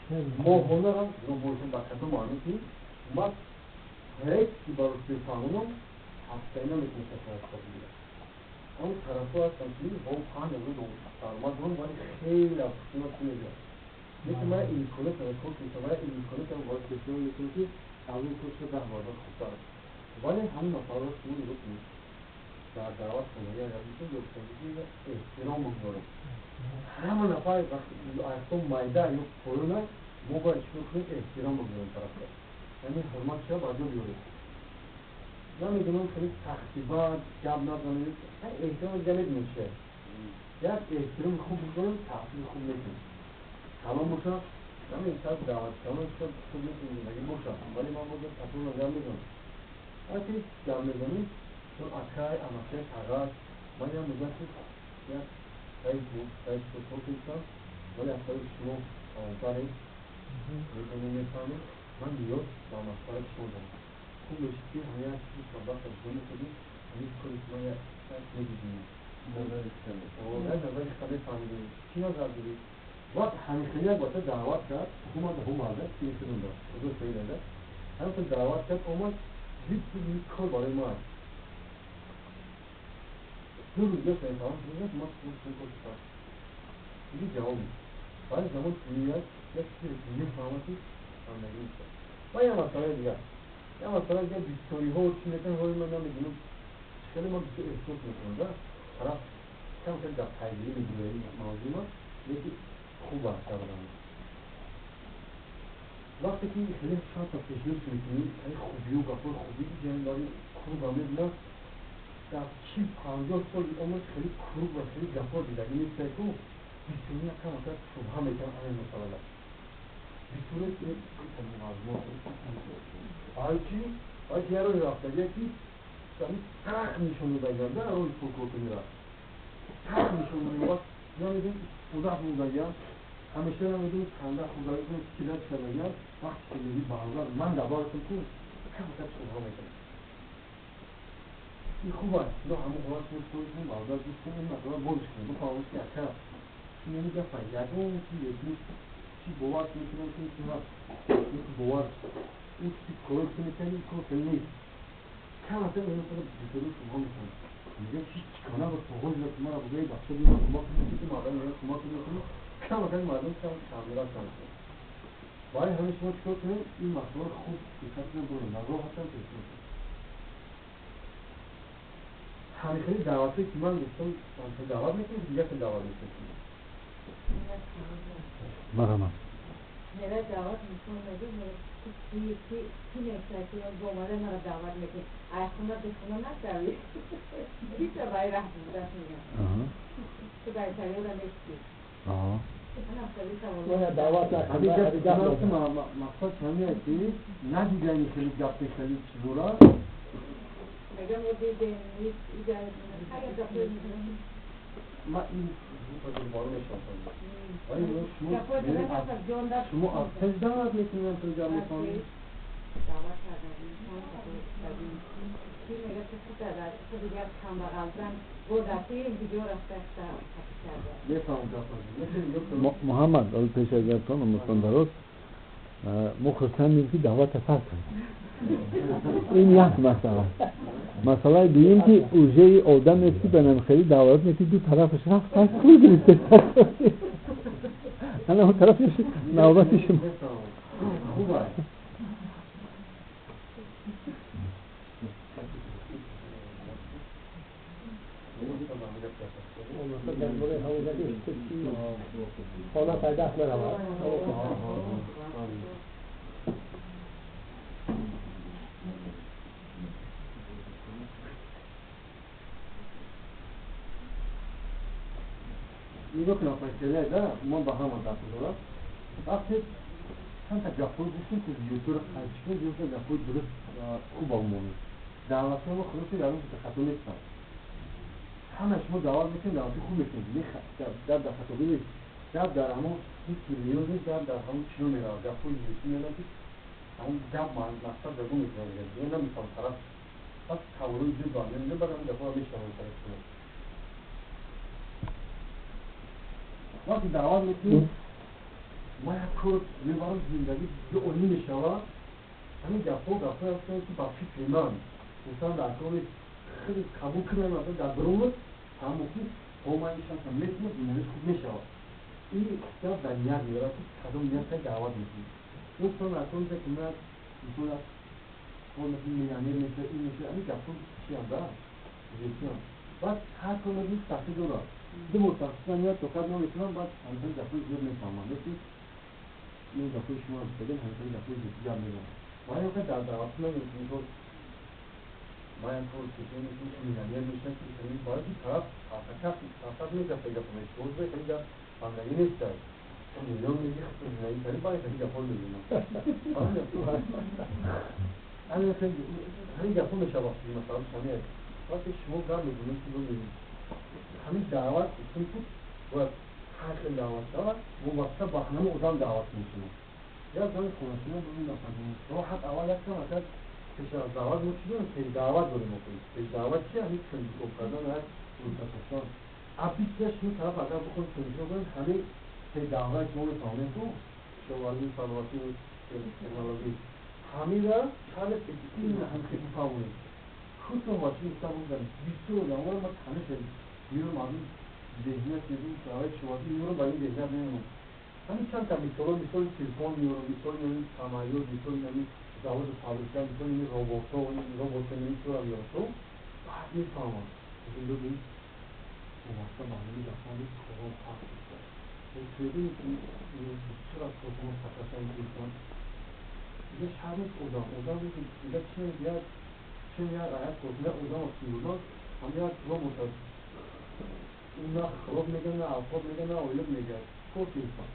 Моҳонаро нобошам ба кадом маъно ки ман проекти барои бифаҳмонам ҳафтаина метавонистам кор бигирам. Он тарафҳо ҳастанд ки бо 5000 даромад дорам, вале хеле афсӯсна пул мегирам. Лекин ман имконият кор мекунам, ман имконият барои пешниҳод мекунам ки аз он кор 10 баробар хубтар аст. Вале ҳамин нафарро шумо нигоҳ кунед. Дар даъват кунед, як эҳтиром бигузоред. Ҳама нафар вақти айхто майда ё поёна мо бояд чикор кунем? Эҳтиром бигузорем тарафда. Яъне ҳурмат чиро ба ҷо биёред. Намедонам хеле тахтибат гап назанед, эҳтиром дига медонед чия. Як эҳтироми хуб бигузорем, таъсири хуб мекунем. Калом бошад, намедонам шояд даъват калом шояд хуб мекунем, зиндагӣ бошад, вале ман боз такрор гап мезанам. Вақте гап мезанем, чун акай, амакай, қағаз, ман як муддат як раис буд, раис кор кардам, вале аз тарафи шумо калонтарем, медонем, мефаҳмем, ман ниёз ба машварати шумо дорам. Хуб мешуд ки ҳама як чизи сабақро ҷудо мекардем, ҳамин кори ки ман як медидем. Як назари хита мефаҳмидем. Чӣ назар доред? Вақт ҳамин хеле як бача даъват кард, омад ҳу марда, ки худум дошт, худо шоҳид аст. Ҳамин хел даъват кард, омад, дид ки ин кор барои мо аст. Ду рӯз дошт мефаҳмам, ман ин кор чӣ аст? Диги ҷавоб нест. Баъзе замон меояд, як чизе ки мефаҳмад ки зиндагӣ нест. Ва як масъалаи дигар. Як масъалаи дигар бисёриҳо чӣ мекунанд, ҳоло ман намедонам. Хеле ман бисёр эҳсос мекунам, да? Тараф кам хеле дар пайгирӣ мегӯяд ин мавзӯъ, лекин хуб аст кардан. Вақте ки хеле чанд та пешниҳод мекунӣ, хеле хубию гапҳои хубӣ ҷанбари круга мебинад, дар 40-50 соли умр хеле круг ва хеле гапҳо дидагӣ нестае ку бисёри якам акар шубҳа мекунанд ҳамин масъалада. Бисёре айчи айчи як роҳи рафтагие ки сахт нишон додагианд, роҳи пулкоркуниро сахт нишон додагианд, намедонам истифода бурдагианд, ҳамеша намедонам канда хӯрдагианд, килат кардагианд. Вақте ки мегӯӣ бародар ман дар баратон ку кам кам шубҳа мекунам. Ин хуб аст, но ҳамон ҳолат шумо чикор кунед, бародар гӯш кунед, ин масъаларо бозш кунед, бифаҳмед ки ака ин гапа ягон чи нест, чи бовар мекунам ки чи ҳаст, ин бовар ин чи кор ки мекунӣ, ин кор хеле нест. Кам ака ин масъала бисёри шубҳа мекунад. Мегӯяд ҳеҷ чикор набуд, то ҳол ки маро бигӯяд бача биё кӯмак кунед, ки мардум меояд кӯмак мекунад, кам ака мардум кам шармида шуд. Барои ҳамин шумо чикор кунед, ин масъаларо хуб диққат кунед, биред нагоҳ ҳастам пешниҳод кунед. Ҳамин хеле даъватҳое ки ман гуфтам, даъват мекунед, дигар хеле даъват мекунед. Марҳамат. Мера даъват мекунам, мегӯям ки ки мешавад ки бо омада маро даъват мекунед. Ай хона бе хона нашавӣ. Ки барои раҳ бурдат мегӯям. Ту дар Италияро нести. Даъват мақсад ҳамин аст ки надидани хеле гапи хеле чизора. Мегӯям мо дидем, ман ин дубора мешавам. Вале шумо аз пеш даъват мекунед, то гап мефаҳмед? Даъват кардам. Ки мегӯяд ки худ як камбағалзан бо дар видео рафта карда. Мефаҳмам гапа. Муҳаммад, ҳоло пеш аз гаптон умртон дароз, мо хурсандем ки даъвата сар кардем. Ин як масъала. Масъалаи дуюм ки ужаи одамест ки ба намхелӣ даъват мекунӣ, ду тарафаш рафт, пас пул гирифта. Ана он тарафаш навбати шумо. Хуб аст. дар бораи ҳамон ки хона пайдаст наравад. Нигоҳ кунам файсалия да ман ба ҳама дахл дорам. Вақте чанд та гапҳои гуфтем ки зиёдтар чикор зиёдтар гапҳои дуруст хуб омонед. Даъватҳои мо худо дар он хато нестанд. Ҳама шумо даъват мекунед, даъвати хуб мекунед. Гап дар хатобӣ нест. Гап дар ҳамон ҳеҷ ниёз нест, гап дар ҳамон чиро меравад. Гапҳои зиёдтар меравад ки ҳамон гап мақсад дагон мекунад. Дигар намефаҳмам тараф. Пас саволҳои зиёд ба ман баъд ҳамин гапҳоро мешунавам тараф шумо. Вақте даъват мекунед, Ман як кор мебарам, зиндагӣ олӣ мешавад. Ҳамин гапҳо гапҳое ҳастанд, ки ба фикри ман инсон дар кори хеле қабул кунад, масалан, дар дурумат фаҳмо, ки ман ин шанса метавонам, зиндагӣ хуб мешавад. Ин гап дар ният меорад, ки кадом ниятка даъват мекунӣ. Гуфтан дар кор, ки ман мисол кор миллионер мешавад, ин мешавад, ҳамин гапҳо чиам да зетиам. Баъд ҳар кор мекунӣ, таъсир дорад. Ду бор таъсир меояд, тоқат намекунам, баъд ҳамин гапҳои зиёд мефаҳмам. Лекин ин гапҳои шумо гуфтагин, ҳамин гапҳои зиёд гап мезанам. Ва ё дар даъват намекунӣ, мисол ман кор мекунам, миллионер мешавам, ки бояд тараф тафаккур мекард, гапҳо мешуд, хеле гап фаҳмидагӣ нест. Миллион мегӣ, зиндагӣ кардӣ, баъд хеле гапҳо мезанам. Ҳамин гапҳо мешавад, масалан, ҳамин вақте шумо гап мезанед, ки ҳамин даъват гуфтем, бояд ҳар хел даъват шавад, вобаста ба ҳамаи одам даъват мешавад. Як зани хонашино бибин, роҳат аввал як кам акар пеш аз даъват мо чӣ дорем? Пеш даъват дорем мо. Пеш даъват чи? Ҳамин интихоб кардан, як рӯза. Абиса шумо тараф агар бихоҳед интихоб кунед, ҳамин пеш даъват мо мефаҳмем, ку кишоварзӣ, саноатӣ, технологӣ, ҳамира чанд ин ҳам хеле фаҳмонед. Худтон ва чӣ гуфта будам, бисёр одаморо ман ҳамеша меёрам, аз ин зеҳният мегӯм, даъвати кишоварзӣ меёрам, ба ин зеҳният мемонам. Ҳамин чанд та мисолҳо, мисоли телефон меёрам, мисоли ҳамин самолёт, мисоли ҳамин заводу фабрика, мисоли ҳамин роботҳо, роботҳо меёрам, то баъд мефаҳмам. Бибин, вобаста ба ҳамин гапҳо корҳо фарқ мекунад. Мебинед, ки бисёр аз корҳо сакратан инсон дига шарм нест. Одам дига чи мегӯяд, чи як як корхона одам аст, ҳам як робот аст. Ӯ на хӯрок мегӯяд, на авқот мегӯяд, на ойлиқ мегӯяд. Кор инсон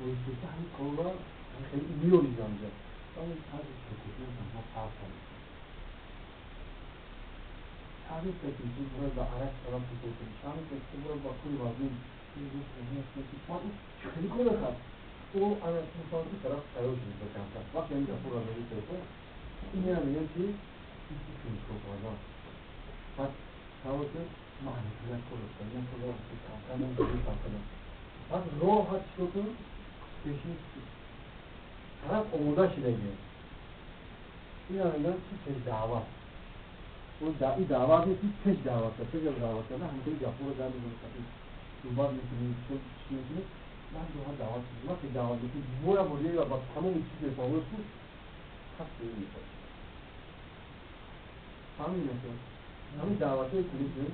оҳиста ҳамин корро хеле меоризам ҷа. Ҳамин тарзи фикр танҳо фарқ кард. Шарм нест, ки инсон бояд ба арак тараф фикр кунад. Шарм нест, ки бояд ба кори вазин хеле кор кард. Ӯ ана инсон ки тараф тайёр шуд ба камтар. Вақте ҳамин гапҳоро мегӯяд телефон, ин мегӯяд, ки интихоб кардан. Пас тасаввур кун, ман як кор доштам, як кор камтар, ман фарқ кардам. Пас роҳат чикор кун? Пешин тараф омода шудагӣ. Ин мегӯянд, ки пеш даъват. Ин даъват нест, пеш даъват кард. Пеш аз даъват кардан ҳамин гапҳоро дар мезанад, суҳбат мекунӣ, чӣ мекунӣ, баъд роҳат даъват кунӣ. Вақте даъват мекунӣ, боя бо ба тамоми чиз мефаҳмонад, ки пас мешавад. Фаҳмидем, ҳамин даъватҳое ки мекунем,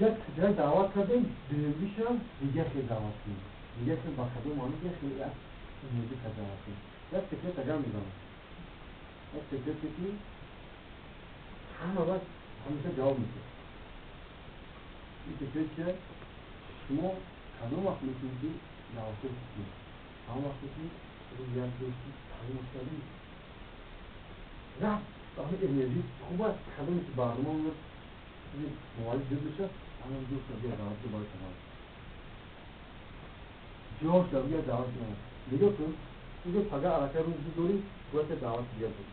як ҷай даъват кардем, дуюмишам дигар хел даъват кунем, дигар хел, ба кадом маъно, дигар хел як умеди кар даъват кунем. Як секрет агар мезанам, як секрете, ки ҳама вақт ҳамеша ҷавоб медиҳад. Ин секрет чист? Шумо кадом вақт метавонед, ки даъватҳои хуб кунед? Ҳамон вақте ки як рӯз тамом шудӣ, рафт, ҳамин энергия хуб аст, кадоме ки барнома чизи муваллид зиёд бошад, ҳамон ҷо шуда бия даъват барои тамом ҷо шуда бия даъват кунад. Нигоҳ кун, инҷо пага аллакай рӯз дорӣ, бояд ки даъват дигар буд.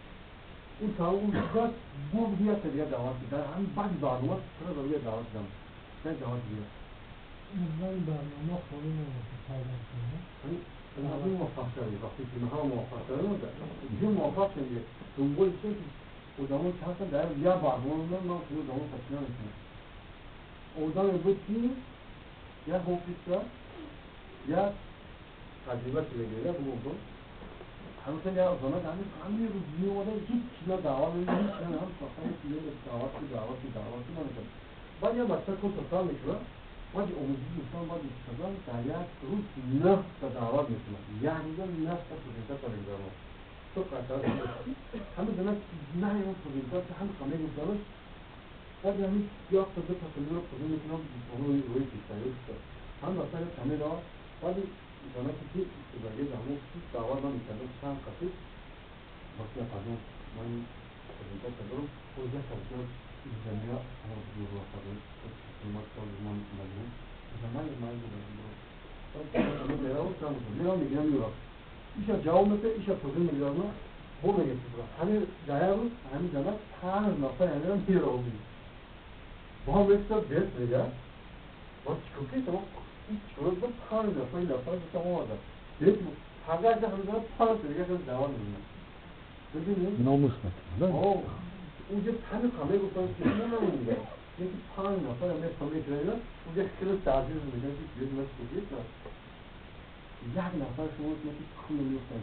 Ун савол баъд боз бия та дигар даъват, дар ҳамин баъди барнома чаро бия даъват кунам, як даъват дигар. Ман барнома холӣ намешавад пайдо кунам. Ҳамин муваффақ шавед, вақте ки ҳама муваффақ шавем, дигар муваффақ шавед. Дунболи чизе, ки одамо ки ҳастанд дар як барнома, ман хеле одамо ташкил намекунам. Одаме буд, ки як офиса, як таҷриба шудагӣ, як бугум ҳамин як одамак ҳамин рӯз меомада, ҳеҷ чиз на даъват намекунад, ҳеҷ чиз ҳам фақат даъват даъват даъват намекунад. Баъд як бача кор сар мекунад, баъди омӯзиши дӯстон, баъди чӣ кардан, дар як рӯз 9 та даъват мекунад, як рӯза 9 та презентатсия мегузаронад. То ҳамин зана на он презентатсия ҳам ха мегузаронад. Баъд ҳамин як та ду та филмро қабул мекунам, рӯи пештаёр ҳам масалан камера. Баъди занаке ки истифодаги ҳамон даъват намекардам, чанд қасид вақти апардон ман презентатсия дорам, боз як кас замира мерам, мегирам, меёрам, иша ҷавоб мета, иша прозим мегирам, бо мегирам. Ҳамин дар як рӯз ҳамин зана панҷ нафар ҳаминам меёрам, бо ҳам меистад, бес мега, бо чикор ки ҳеҷ рӯз 5 нафар нафар гуфтам омадам. Пагah ҳамзана 5 дига хел даъват мекунад. Бибинед? Номус мекунад. Унҷа ҳамин қаме гуфтам ки намонда. Яки 5 нафар мефаҳмед, унҷа хеле таъзиз мекунад ки биёд масҷид. Як нафар шумо ки кул меофтад.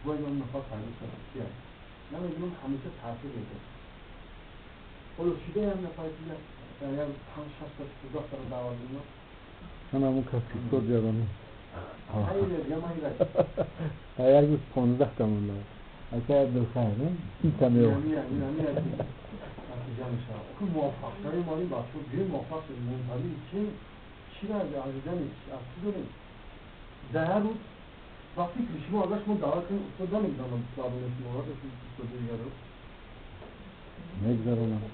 Бояд он нафар пайдо шавад. Кия? Намедонам, ҳамеша таъсир мекунад. Ҳоло шида як нафар ки дар як панҷ шаш та 15 та даъват мекунад. Ман ҳамон кас устод ҷавонӣ. Хеле дига ман ира. Як рӯз 15 та монда. Ака Абдулхайр, не? 30 та мео. Натиҷа мешавад. Охи муваффақ шавем, мо ин бачаҳо биёем муваффақ шавем. Мунтазири чӣ? Чиро аз дидани аз чӣ дорем? Дар як рӯз ба фикри шумо агар шумо даъват кунед, устод намегузаронад забони шумо, устоди дигарро. Мегузаронам.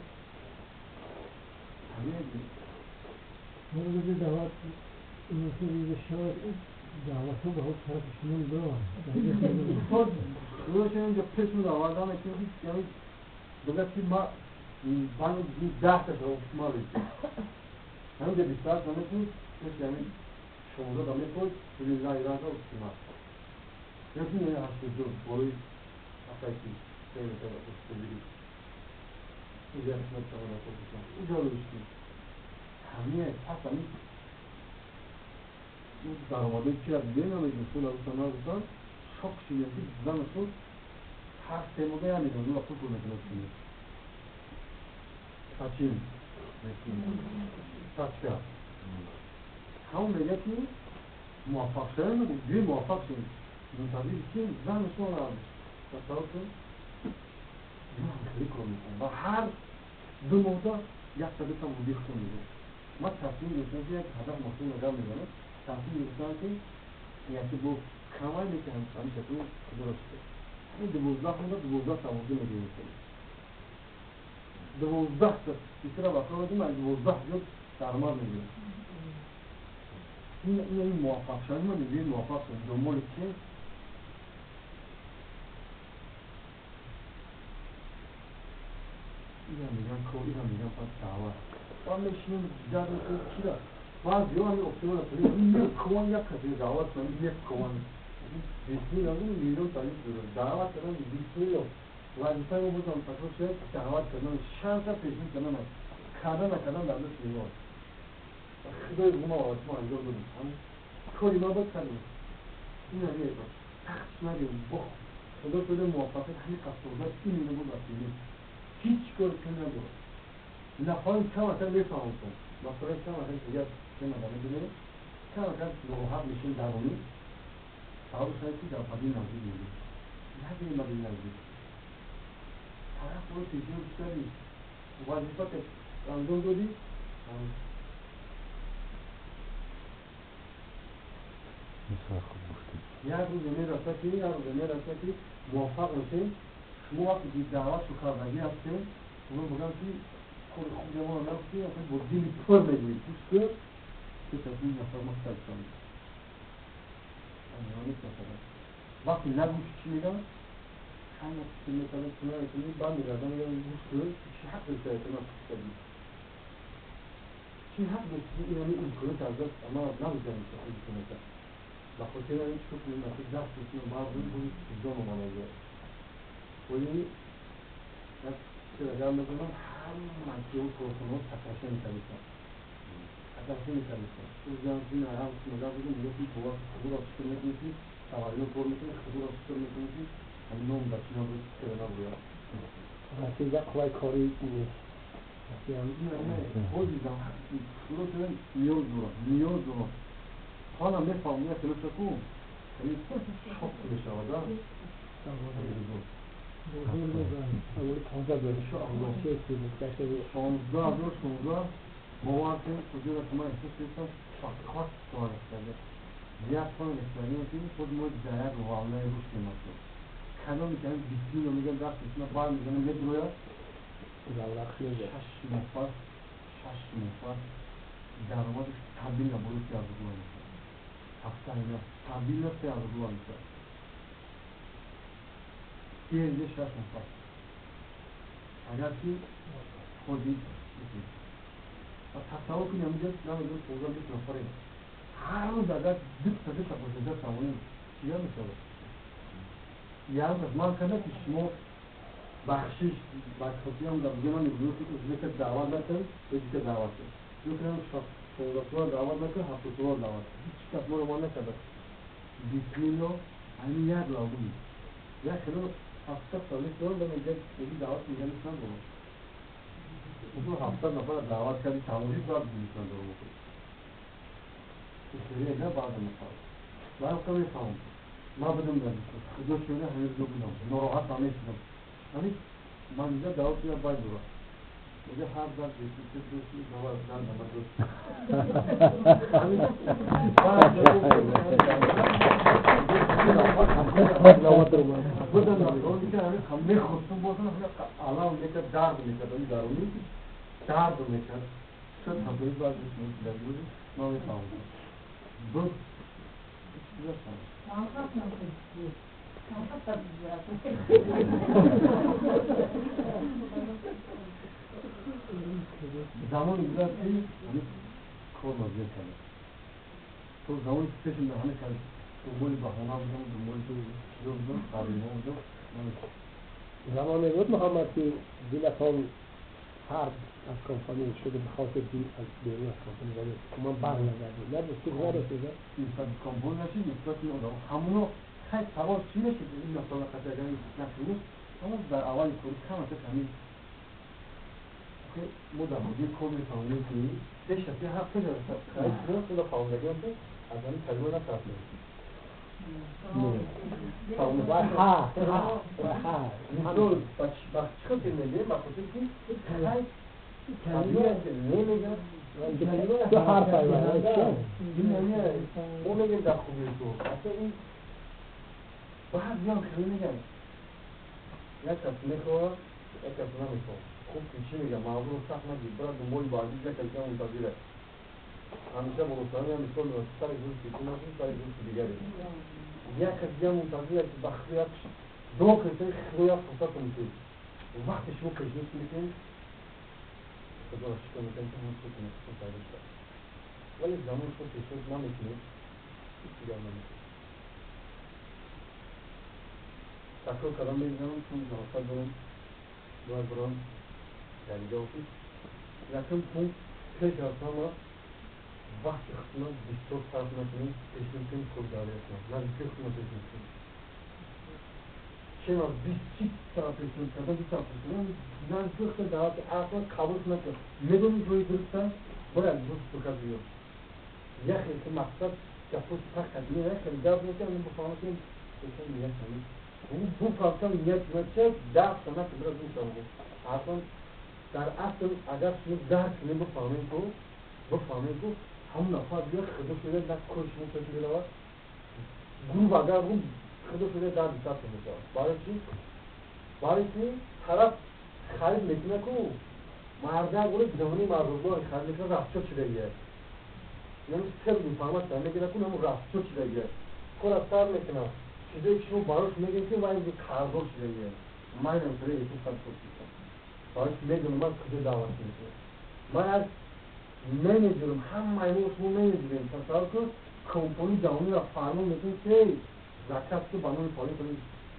Ҳамин рӯзи даъват рӯзи шавад, даъватҳо ба ҳол тарафи шумо бираванд. Устод худошон инҷо пеш даъват мекунад, яъне бигӯяд ки ма банг 10 та шумо ресид. Ҳаминҷо 28 намекунед, пеш яъне 16 да мекунед, лиллаҳи раҳма устима. Ёки не 82 болои ҳаққи хеле уҷа қисмат шавада уҷа рӯшти. Ҳамин пас ҳамин даромадои чира дидем, намедонам, сула гуфтан нагуфтан, шок шидем ки занашон ҳар 3 моҳа 1 миллион доллар пул пул мекунад. Тачин тачка ҳамон мегӯяд ки муваффақ шавем, биёем муваффақ шавем. Мунтазири чием? Занашон тасаввур кун, хеле кор мекунад ва ҳар 2 моҳда якта дута мудир хун мегӯяд. Ман тасмим гирифтам ки як ҳадаф мақсуд нагар мезанам, тасмим гирифтам ки яке бо камай мекунам ҳамиша ку худоро шукр. Ҳамин 12 моҳда 12 та мудир мегирифтем. 12 та фикра бахровадим, аз 12 ҷо даромад мегирем. Ин муваффақ шавем, ма мегӯем муваффақ шавем. Дунболи чием? Ина мегӯян кор, ина мегӯян фақат даъват. Ва мешинем ҷидал мекунем чира? Баъзеҳо ҳамин октябр мекуван як касе даъват кунанд, мекуван. 20 миллион миллион тариф дорад. Даъват кардан 20 миллион. Вазифаи мо бозам такрор шавад, даъват кардан, шанса пешниҳод кардан аст. Кардан накардан дар дасти мо. Худои гума ва шумо анҷом додем. Кори ма буд кардем. Ина меба. Сахт надем. Бо худо шуда муваффақият ҳамин қасрда ин буд аслӣ. Ҳеҷ кор кун надорад. Нафарон камакак мефаҳмам. Нафарон камакак дигар чемада медонем. Камакак нороҳат мешем дарунӣ. Сабаб шавад ки дар бадин наздик мебинем. Нагирем бадин наздик. Тараф ро пешниҳод кардӣ. Вазифа анҷом додӣ. Бисёр хуб гуфтед. Як рӯзе мерасад ки як рӯзе мерасад ки муваффақ мешем. Шумо вақте ки даъватшо кардагӣ ҳастем, шумо бигӯям ки кори хуб ҷавона нагуфтӣ, бо дили пур мегӯед. Гӯш кун, пеш аз ин нафар ма кардам. Вақте нагӯши чӣ мегӯям? Ҳама фикр мекардам, ту намекунӣ, бармегардам, мегӯям гӯш кун, чӣ ҳақ дошта ки ман фикр кардӣ? Чӣ ҳақ дошти ки ин ҳамин имконият аз даст ман нагузорам ки имконият. Ба хотири ҳамин чӣ кунем, даст мекунем, баъд бузи ҷон омада. Вале як чиз мезанам, ҳама ки он корхонаҳо сокращение мекардистанд. Сокращение мекардистанд. Ӯзан зина ҳам мегӯям, мегӯям ки бовар худоро шукр мекунем ки таваллуд кор мекунем, худоро шукр мекунем ки ҳамин ном дар чӣ набуд, чиро набуд. Расида қувваи корӣ нест. Худо ниёз дорад, ниёз дорад. Ҳолам мефаҳмам, як хело шаку, ҳамин шок мешавад, а? 16 000 16 бовар кунед, куҷоро ки ман эҳсос кардам, фақат кор карда. Як сол эксперимент худ мо дар як волнаи рушд мемонем. Кадоме ки ҳамин 20 миллион мегӯям даст мекунад, бармезанад, медрояд, 6 моҳ пас, 6 моҳ пас даромадаш стабильно болои 3000 доллар мешавад. Ҳафта ина стабильно 3000 доллар мешавад. Дерде 6 моҳ пас. Агар ки ходи Ва тасаввур кунед ҳаминҷо намедонам 15-20 нафарем. Ҳар рӯз агар 2-та бошад саволӣ чия мешавад? Як аз ман карда ки шумо бахшиш ба хотирам дар дига ман мегӯям ки узбека даъват накард, тоҷика даъват кард. Ё ки 16 сола даъват накард, 70 сола даъват кард. Ҳеҷ кас моро ман накарда. Бисмилло, ҳамин як лавзум. Як хело 70 сола дорам, ба мегӯяд ки даъват мегӯяд надорам. Ӯ 70 нафар даъват карди, тамоши баъд надорам. Хеле на баъд нафар. Ман хеле мефаҳмам. Ман будам дар худо шуда ҳамин ҷо будам. Нороҳат намешудам. Ҳамин ман инҷо даъват кардам баъд дорам. Мегӯяд ҳар дар бесите дӯсти даъват дар нама дӯст. Ҳамин будам нафароне ки ҳамин мехостум бошам, ҳамин алам мекард, дард мекард, ҳамин дарунӣ дард мекард. Шояд ҳамаи баъд дар буд, ман мефаҳмам. Буд замони гузашт ки ҳамин кор мазият кард. То замони ки пешим дар ҳамин кар дунболи баҳона будам, дунболи чизо будам, саррима будам. Замоне буд Муҳаммад ки дилатон сард аз компания шуда ба хотир дил аз берун аз компания вале ман барнагардид. Набуд, ки нарасида. Нисбат компания нашид, нисбати одам. Ҳамоно хай савол чӣ мешид ин масъала қати агар накунем, аммо дар аввали кори камака ҳамин мо дар ҳудуди кор мефаҳмем ки пеш аз ҳар пеш аз харид шудан фаҳмидагиам ки аз ҳамин таҷриба натарсем. Мисол ба чӣ хотир мегӯем? Ба хотир ки хай табиат намегӯяд. Ду ҳарф мо мегӯем дар хубии ту. Ҳатто ин баъзеам хеле мегӯянд. Як кас мехоҳад, як кас намехоҳад. Хуб ки чӣ мегӯям, мавзӯъро сахт нагир, бирад дунболи баъдӣ, як кас дигар мунтазир аст. Ҳамеша бо рӯзҳои ҳам мисол меорад, сари дӯсти ту нашуд, сари дӯсти дигаре. Як кас дигар мунтазир аст, ки ба худо як дуо кунед, худо як фурсат медиҳад. Вақте шумо пешниҳод мекунед, худоро шукр мекунем ки ҳамон фикр мекунем пайдо шуд. Вале замон шумо пешниҳод намекунед, ҳеҷ дигар намекунед. Такрор кардам мезанам, чун ҷаласат дорам, бояд барам дар инҷо офис. Якум пункт пеш аз ҳама вақти худро бисёр сарф накунед, пешниҳод кунед кор дарёфт кунед. Наздики худро пешниҳод кунед. Чема 20 тараф пешниҳод кардан, 20 тараф пешниҳод кардан, наздики худро даъват аслан қабул накунед. Медонед ҷои дуруст аст, бояд дуруст бикард биёд. Як хел ки мақсад гапҳо сахт аст, як хел гап мекунад, ман бифаҳмам ки пешниҳод ният ҳамин. Бу фаҳмам ният чист, 10 сана ки бирад мешавад. Аслан дар асл агар шумо дарк кунед, бифаҳмед ку ҳамон нафар биёд, худо шуда дар кори шумо пеш меравад. Гурӯҳ агар бу худо шуда дар дисат мешавад. Барои чӣ? Барои ки тараф харид мекунад ку мардак гурӯҳ замони мардумдор харид мекунад, рафчо чидагиаст. Яъне сел информатсия мегирад ку ҳамон рафчо чидагиаст. Кора сар мекунад. Чизое ки шумо барош мегӯед ки вай қарздор чидагиаст. Ман намедонам ин сад пурсидам. Барои ки медонам ман куҷо даъват мекунам. Ман аз менеҷерам, ҳамаи мо шумо менеҷерем. Тасаввур кун, компанияи ҷаҳониро фармон мекунед ки заказ ку ба номи фалон фалон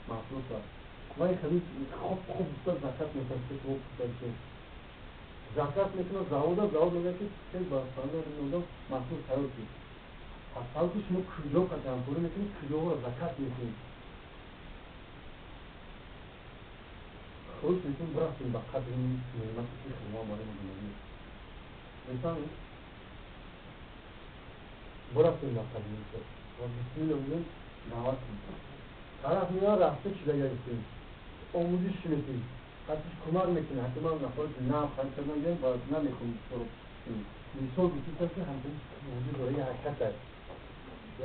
маҳсулот аст. Ман хеле хуб хуб гуфта заказ мекунам, ки шумо пурсидед. Заказ мекунам, завода, завод мегӯяд ки хеле ба фалон маҳсул тайёр кунед. Тасаввур кун шумо куҷо ҳамкорӣ мекунед, куҷоро заказ мекунед. Хоҳиш мекунем бирасем ба қадри неъмате ки Худо барои мо додааст. Мефаҳмед? Бирасем ба қадри ин чиз. Ва бисмиллоҳ мегӯем даъват кунем. Тараф меояд, рафта чиза гирифтем. Омӯзиш мекунем. Ҳатто кӯмак мекунем. Ҳатто ман нафаре ки нав харид кардам, мегӯям бояд намехоҳам чиро. Мисол гуфтем ки ҳамчунин вуҷуд дорад, як ҳаракат аст.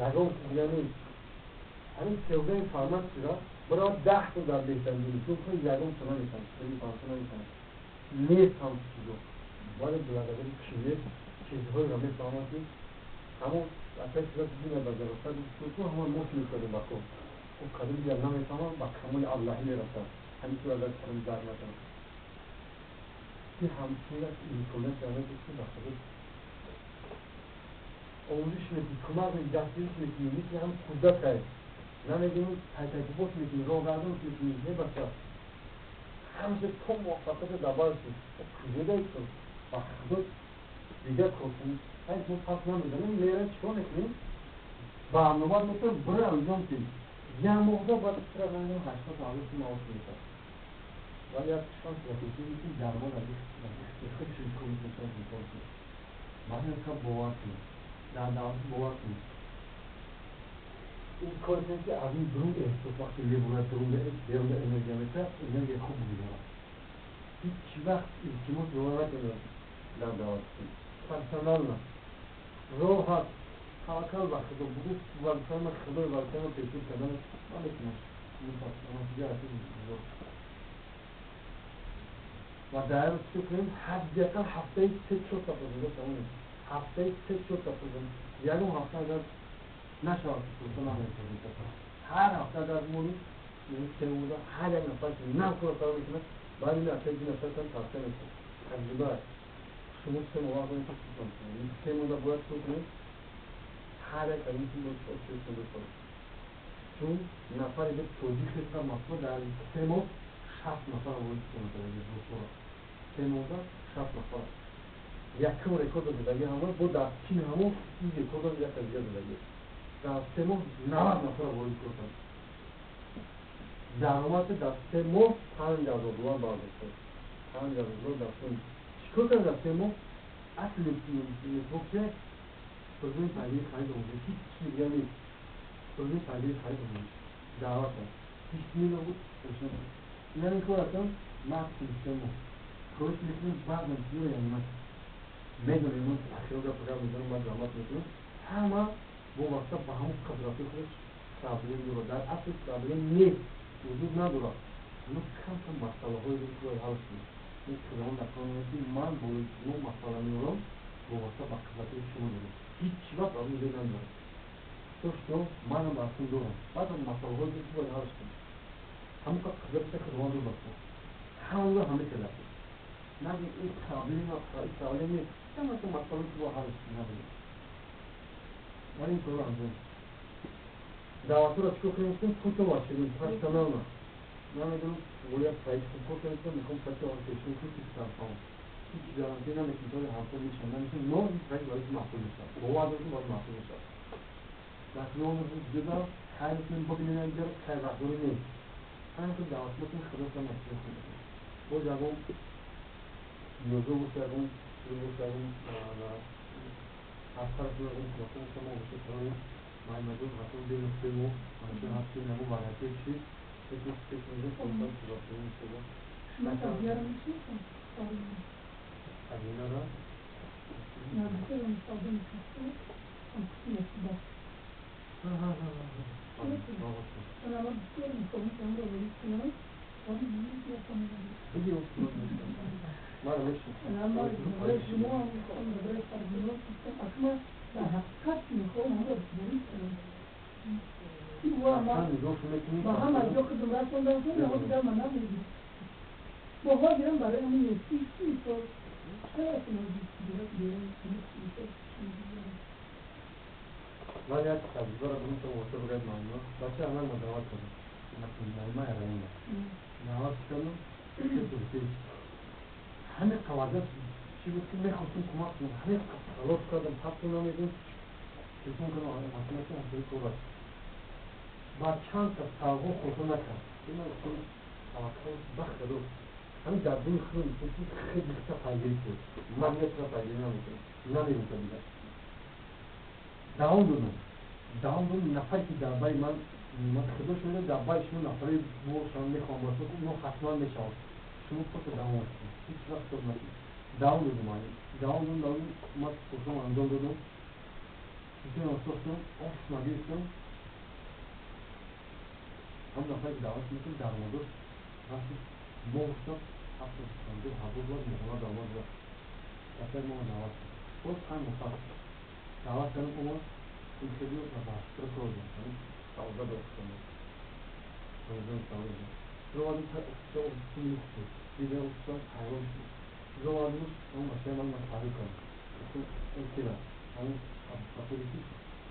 Ягон чиз дигар нест. Ҳамин севда информатсияро барои 10 сол дар беҳтарин мисол кунед, ягон чиз намефаҳмад, хеле фаҳмта намефаҳмад. Нест ҳам чизо. Вале благодари ки нест, чизҳоеро мефаҳмад ки ҳамон опять чизо дина ба ҷаласа гуфтем ку ҳамон мо фикр кардем ба кор. Хуб кадом дигар намефаҳмад, ба камоли аблаҳӣ мерасад. Ҳамин чизро агар кадом дарк накунад. ки ҳамчун як имконият ки ба худо омӯзиш мекунӣ, кӯмак мекунӣ, дастгириш мекунӣ, мисли ҳам кӯдакай намедонӣ, тайтайкубош мекунӣ, роҳгардонш мекунӣ, не бача, ҳамеша то муваффақият дар баршӣ куҷодаи ту ба худо дигар кор кунӣ. Мо пас намезанем, мерем, чикор мекунем, барнома мекунем, бира анҷом кунем. Як моҳда баъд 80,000 маош мешавад, вале як шанс ки даромад аз худш кор. Барои ин бовар кунед, дар даъват бовар кунед, ин кор кунед, ки аз ин дурун эҳсос вақте мебурад, дурун берунда энергия мешавад, энергия хуб мегузарад. Ҳеҷ вақт илтимос бовар накунед дар даъват, персонально роҳат таваккал ба худо бугӯ, вазифаи худои вазифаи пешгир кардан ман мекунам. Ва дар чӣ кунем, ҳадди ақал ҳафтаи се чор та фурсат шавонем, ҳафтаи се чор та фурсат. Ягон ҳафта агар нашавад, фурсат намекунем. Ҳар ҳафта агар монем, 3 моҳда ҳар як нафар ки нав кор сар мекунад, баъд ин ҳафтаи ду нафаршон тавсия мекунад. Таҷриба аст. Шумо 3 моҳ вақт доред, ки 3 моҳда бояд чӣ кунем, ҳар як аз ин бояд, чун нафаре ки тоҷик хеста Москва дар 3 моҳ 60 нафар ворид кунад, 3 моҳда 60 нафар, якум рекорд задаги ҳама бо дар чин ҳамо ин рекорд як аз дига задаги, дар 3 моҳ 90 нафар ворид карданд. Даромади дар 3 моҳ 5000 доллар бардошта, 5000 доллар дар 3 моҳ. Чикор кард дар 3 моҳ? Асли нетворк созмони пайгири харид омӯзиш, ҳеҷ чизи дига нест. Созмони пайгири харид омӯзиш даъват аст, 20 миллион буд. Ин ҳамин кор ҳастам максимум 3 моҳ хоҳиш мекунем. Баъзан чизо, яъне ман медонем, мо ахиро гап гап мезанам, ман заҳмат мекунам, ҳама вобаста ба ҳамон қудрати худаш проблем дорад. Дар асл проблем нест, вуҷуд надорад, ҳанӯз кам кам масъалаҳое ки бояд ҳал кунем. Ин худованд дар қуръон ки ман бо шумо масъала меорам, вобаста ба қудрати шумо дорам, ҳеҷ вақт аз он ҷо намеорам, то что манам ба аслин дорам. Баъзан масъалаҳое ки бояд ҳал кунем, ҳамон қудрати худованд дод, ҳамаро ҳама кардааст. Нагӯ ин проблема, ин проблем нест, ҳамаи масъала ки бояд ҳал кунем, вале ин корро анҷом. Даъватҳоро чикор кунем? Гуфтем пулто ваширин персонально. Ман медонам, бояд проект хуб кор кардем, мехоҳам проекти он пешниҳод кунем, ки сарфам ҳеҷ гарантия намекунем, то ҳамсол мешавад, намешавад, но ин проект бояд маҳсул мешавад, бовар дорем, бояд маҳсул мешавад. Дастнома ҷуда хайр мекунем, бибинем, як хайр вақтдорӣ нест. Ҳамин ки даъват мекунем, худо сар натиҷа хуб мекунад. Боз ягон ниёзо боша, ягон чиз боша, ягон аз тарафи ягон кӯмакҳо боша, мо боша барои маймаҷон ҳатман бинем. 3 моҳ ҳамеша ҳастем, ягон вариантҳои чиз пеш мезанем, худо сӯҳбат иншоалло. Шумо Савдияро мешиносед? Адинаро? Не, бисёр мусоҳиба мекард. Ҳам қисми ба. Ама бисёр мехоҳам ки ҳамро ворид кунам. Вале Биги, мара мешиносам. Барои шумо ҳам мехоҳам, барои фарзандон. Акма дар ҳақиқат мехоҳам ҳамро ворид кунам. Ба ҳама ҷо худам расондам, дигар ман намедид. Бо ҳозирам барои ҳамин нести 30 сол чаро берун. Ман як таҷрибаро бинам, то воса бигӯяд мамнун. Бача аввал ма даъват кардам, Наима Раима даъват кардам. Се ҳамин қавазат чӣ буд, ки мехостем кӯмак кунам, ҳамин талош кардам, ҳатто намедонам, телефон кардам, масъалаи ҳамсои кор аст. Ба чанд та савғо хурда накард. Ман гуфтам, таваккал ба худо, ҳамин дар дини худо ки хеле хита пайгирӣ кунед, ман метавонам пайгирӣ намекунам, намегуфта дигар. Давом додам, давом додам. Нафаре ки дар байи ман худо шуда, дар байи шумо нафаре бошам, мехоҳам бошам, онҳо ҳатман мешаванд. Шумо просто давом кунед, ҳеҷ вақт стоп накунед. Давом додам, давом додам, давом. Ман курсам анҷом додам, система сохтам, офис гирифтам. Ҳам нафаре ки даъват мекунад, даромадош расид моҳ 750,000 доллар моҳона даромад дорад. Дафтари моро даъват кард, боз 5 нафар даъват кардам, омад, интервю ва ба шукр кор додам. Савода дохтам, савода, ровадим офиса, офиси люкс буд. Дидам офиса, ҳайрон шудам. روز اون بچه من تعریف کنم این کیه همون افرادی که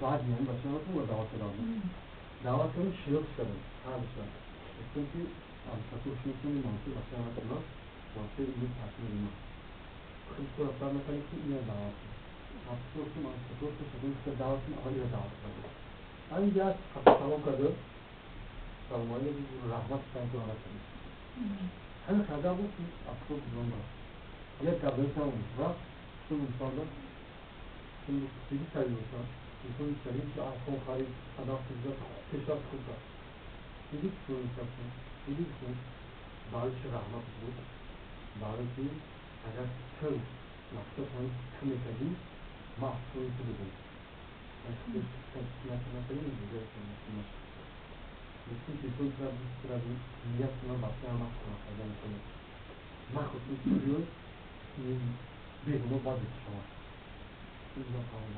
بعد میان بچه من رو دعوت کردم دعوت کردم شیوخ شدم هر شب گفتم که افراد شناسان منصور بچه من رو واسه این تصمیم ما خیلی رفتار نکنید که اینو دعوت کنم افراد که منصور شدیم که دعوت کنم اولی دعوت کردم همین جا سلام کرد سلام علیکم رحمت سنگ آمد همین خدا بود که افراد زنده یک قبل رفت چون انسان چون دیگه سریع انسان سریع که آیفون خرید هدف زد پیشرفت خوب کرد دیدی که انسان دیدی که برایش رحمت بود برای که اگر تو مقصد هم تو میکردی ما افسون تو بودیم نکنه دیگه مثل که تو را نیت من بچه هم خونه کنه من خود این بیرون باید شما این را خواهم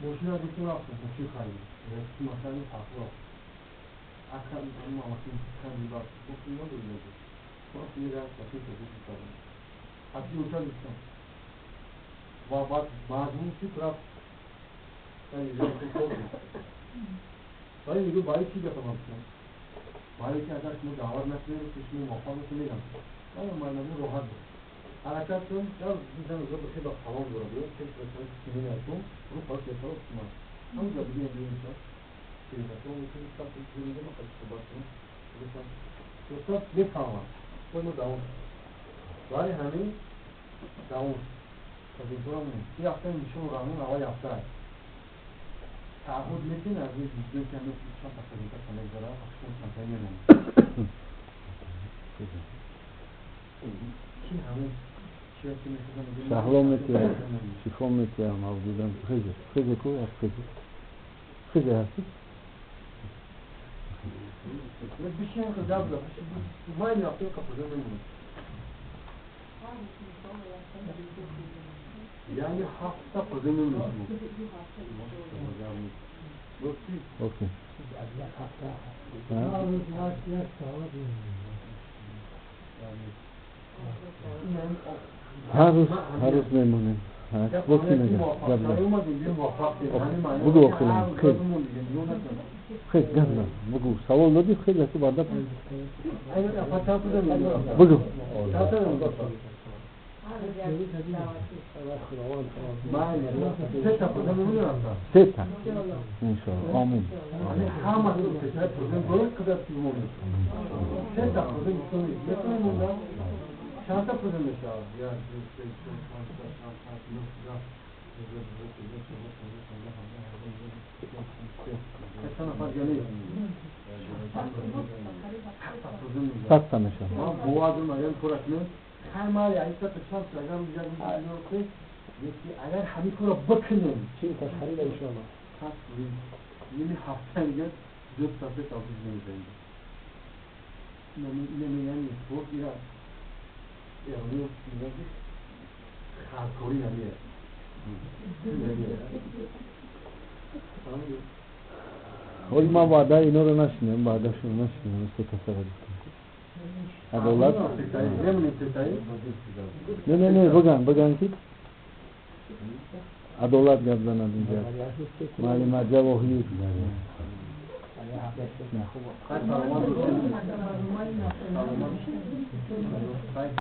ماشین از تو رفتم ماشین خرید مثلا این پاسپورت اکثر این ماشین خرید باید گفتیم ما داریم باید یه رفت ماشین تولید می‌کردیم از این اونجا نیستم و بعد مجموع چی رفت ولی میگه برای چی بفهمم برای که اگر شما دعوت نکنید که شما موفق بشید میگم ولی معنی راحت بود حرکت کن یا میزن رو به خیلی تمام داره بیاد که مثلا سیمین اتم رو پاک بسار افتمان همونجا بگیم بیرون شد سیمین اتم میتونی سب کنیم ما خیلی صحبت کنیم دوستان میفهمم باید ما دوام برای همین دوام تا اینطور هم نیست یه هفته میشه و قانون آقای هفته هست تعهد میتین از این ویدیو که هنوز چند تا خدمت میگذاره شما چند تا میمونه کی همون شهلا میتیم شفا میتیم موجودم خیلی خیلی کو از خیلی خیلی هستی بشین که دبل ما این هفته کپوزه میمونه یعنی هفته پوزه میمونه اوکی هر روز میمونیم وقتی میگم بگو آخرین خیلی خیلی گزنم بگو سوال دادی خیلی تو بعد بگو سه تا انشاءالله آمین چند تا پوزه میشه؟ یک دو سه چهار پنج شش هفت هشت نه ده یازده دوازده سیزده چهارده پانزده شانزده هفده هجده نوزده بیست 23 نفر جمعی 100 تا میشه ما بوادم اگر پرش نیست خیلی یعنی تا چند تا اگر اگر یکی اگر همین کارو بکنیم چی تا خرید انشاءالله پس یعنی هفته دیگه دو تا سه تا میزنیم نمیگن نتورک ایران ایرانی میگن که خرکاری نمیه ولی ما وعده اینا رو نشنیم وعده شو نشنیم سه تا سه عدالت نه نه نه بگن که عدالت گپ زند اینجا معلم جواهیر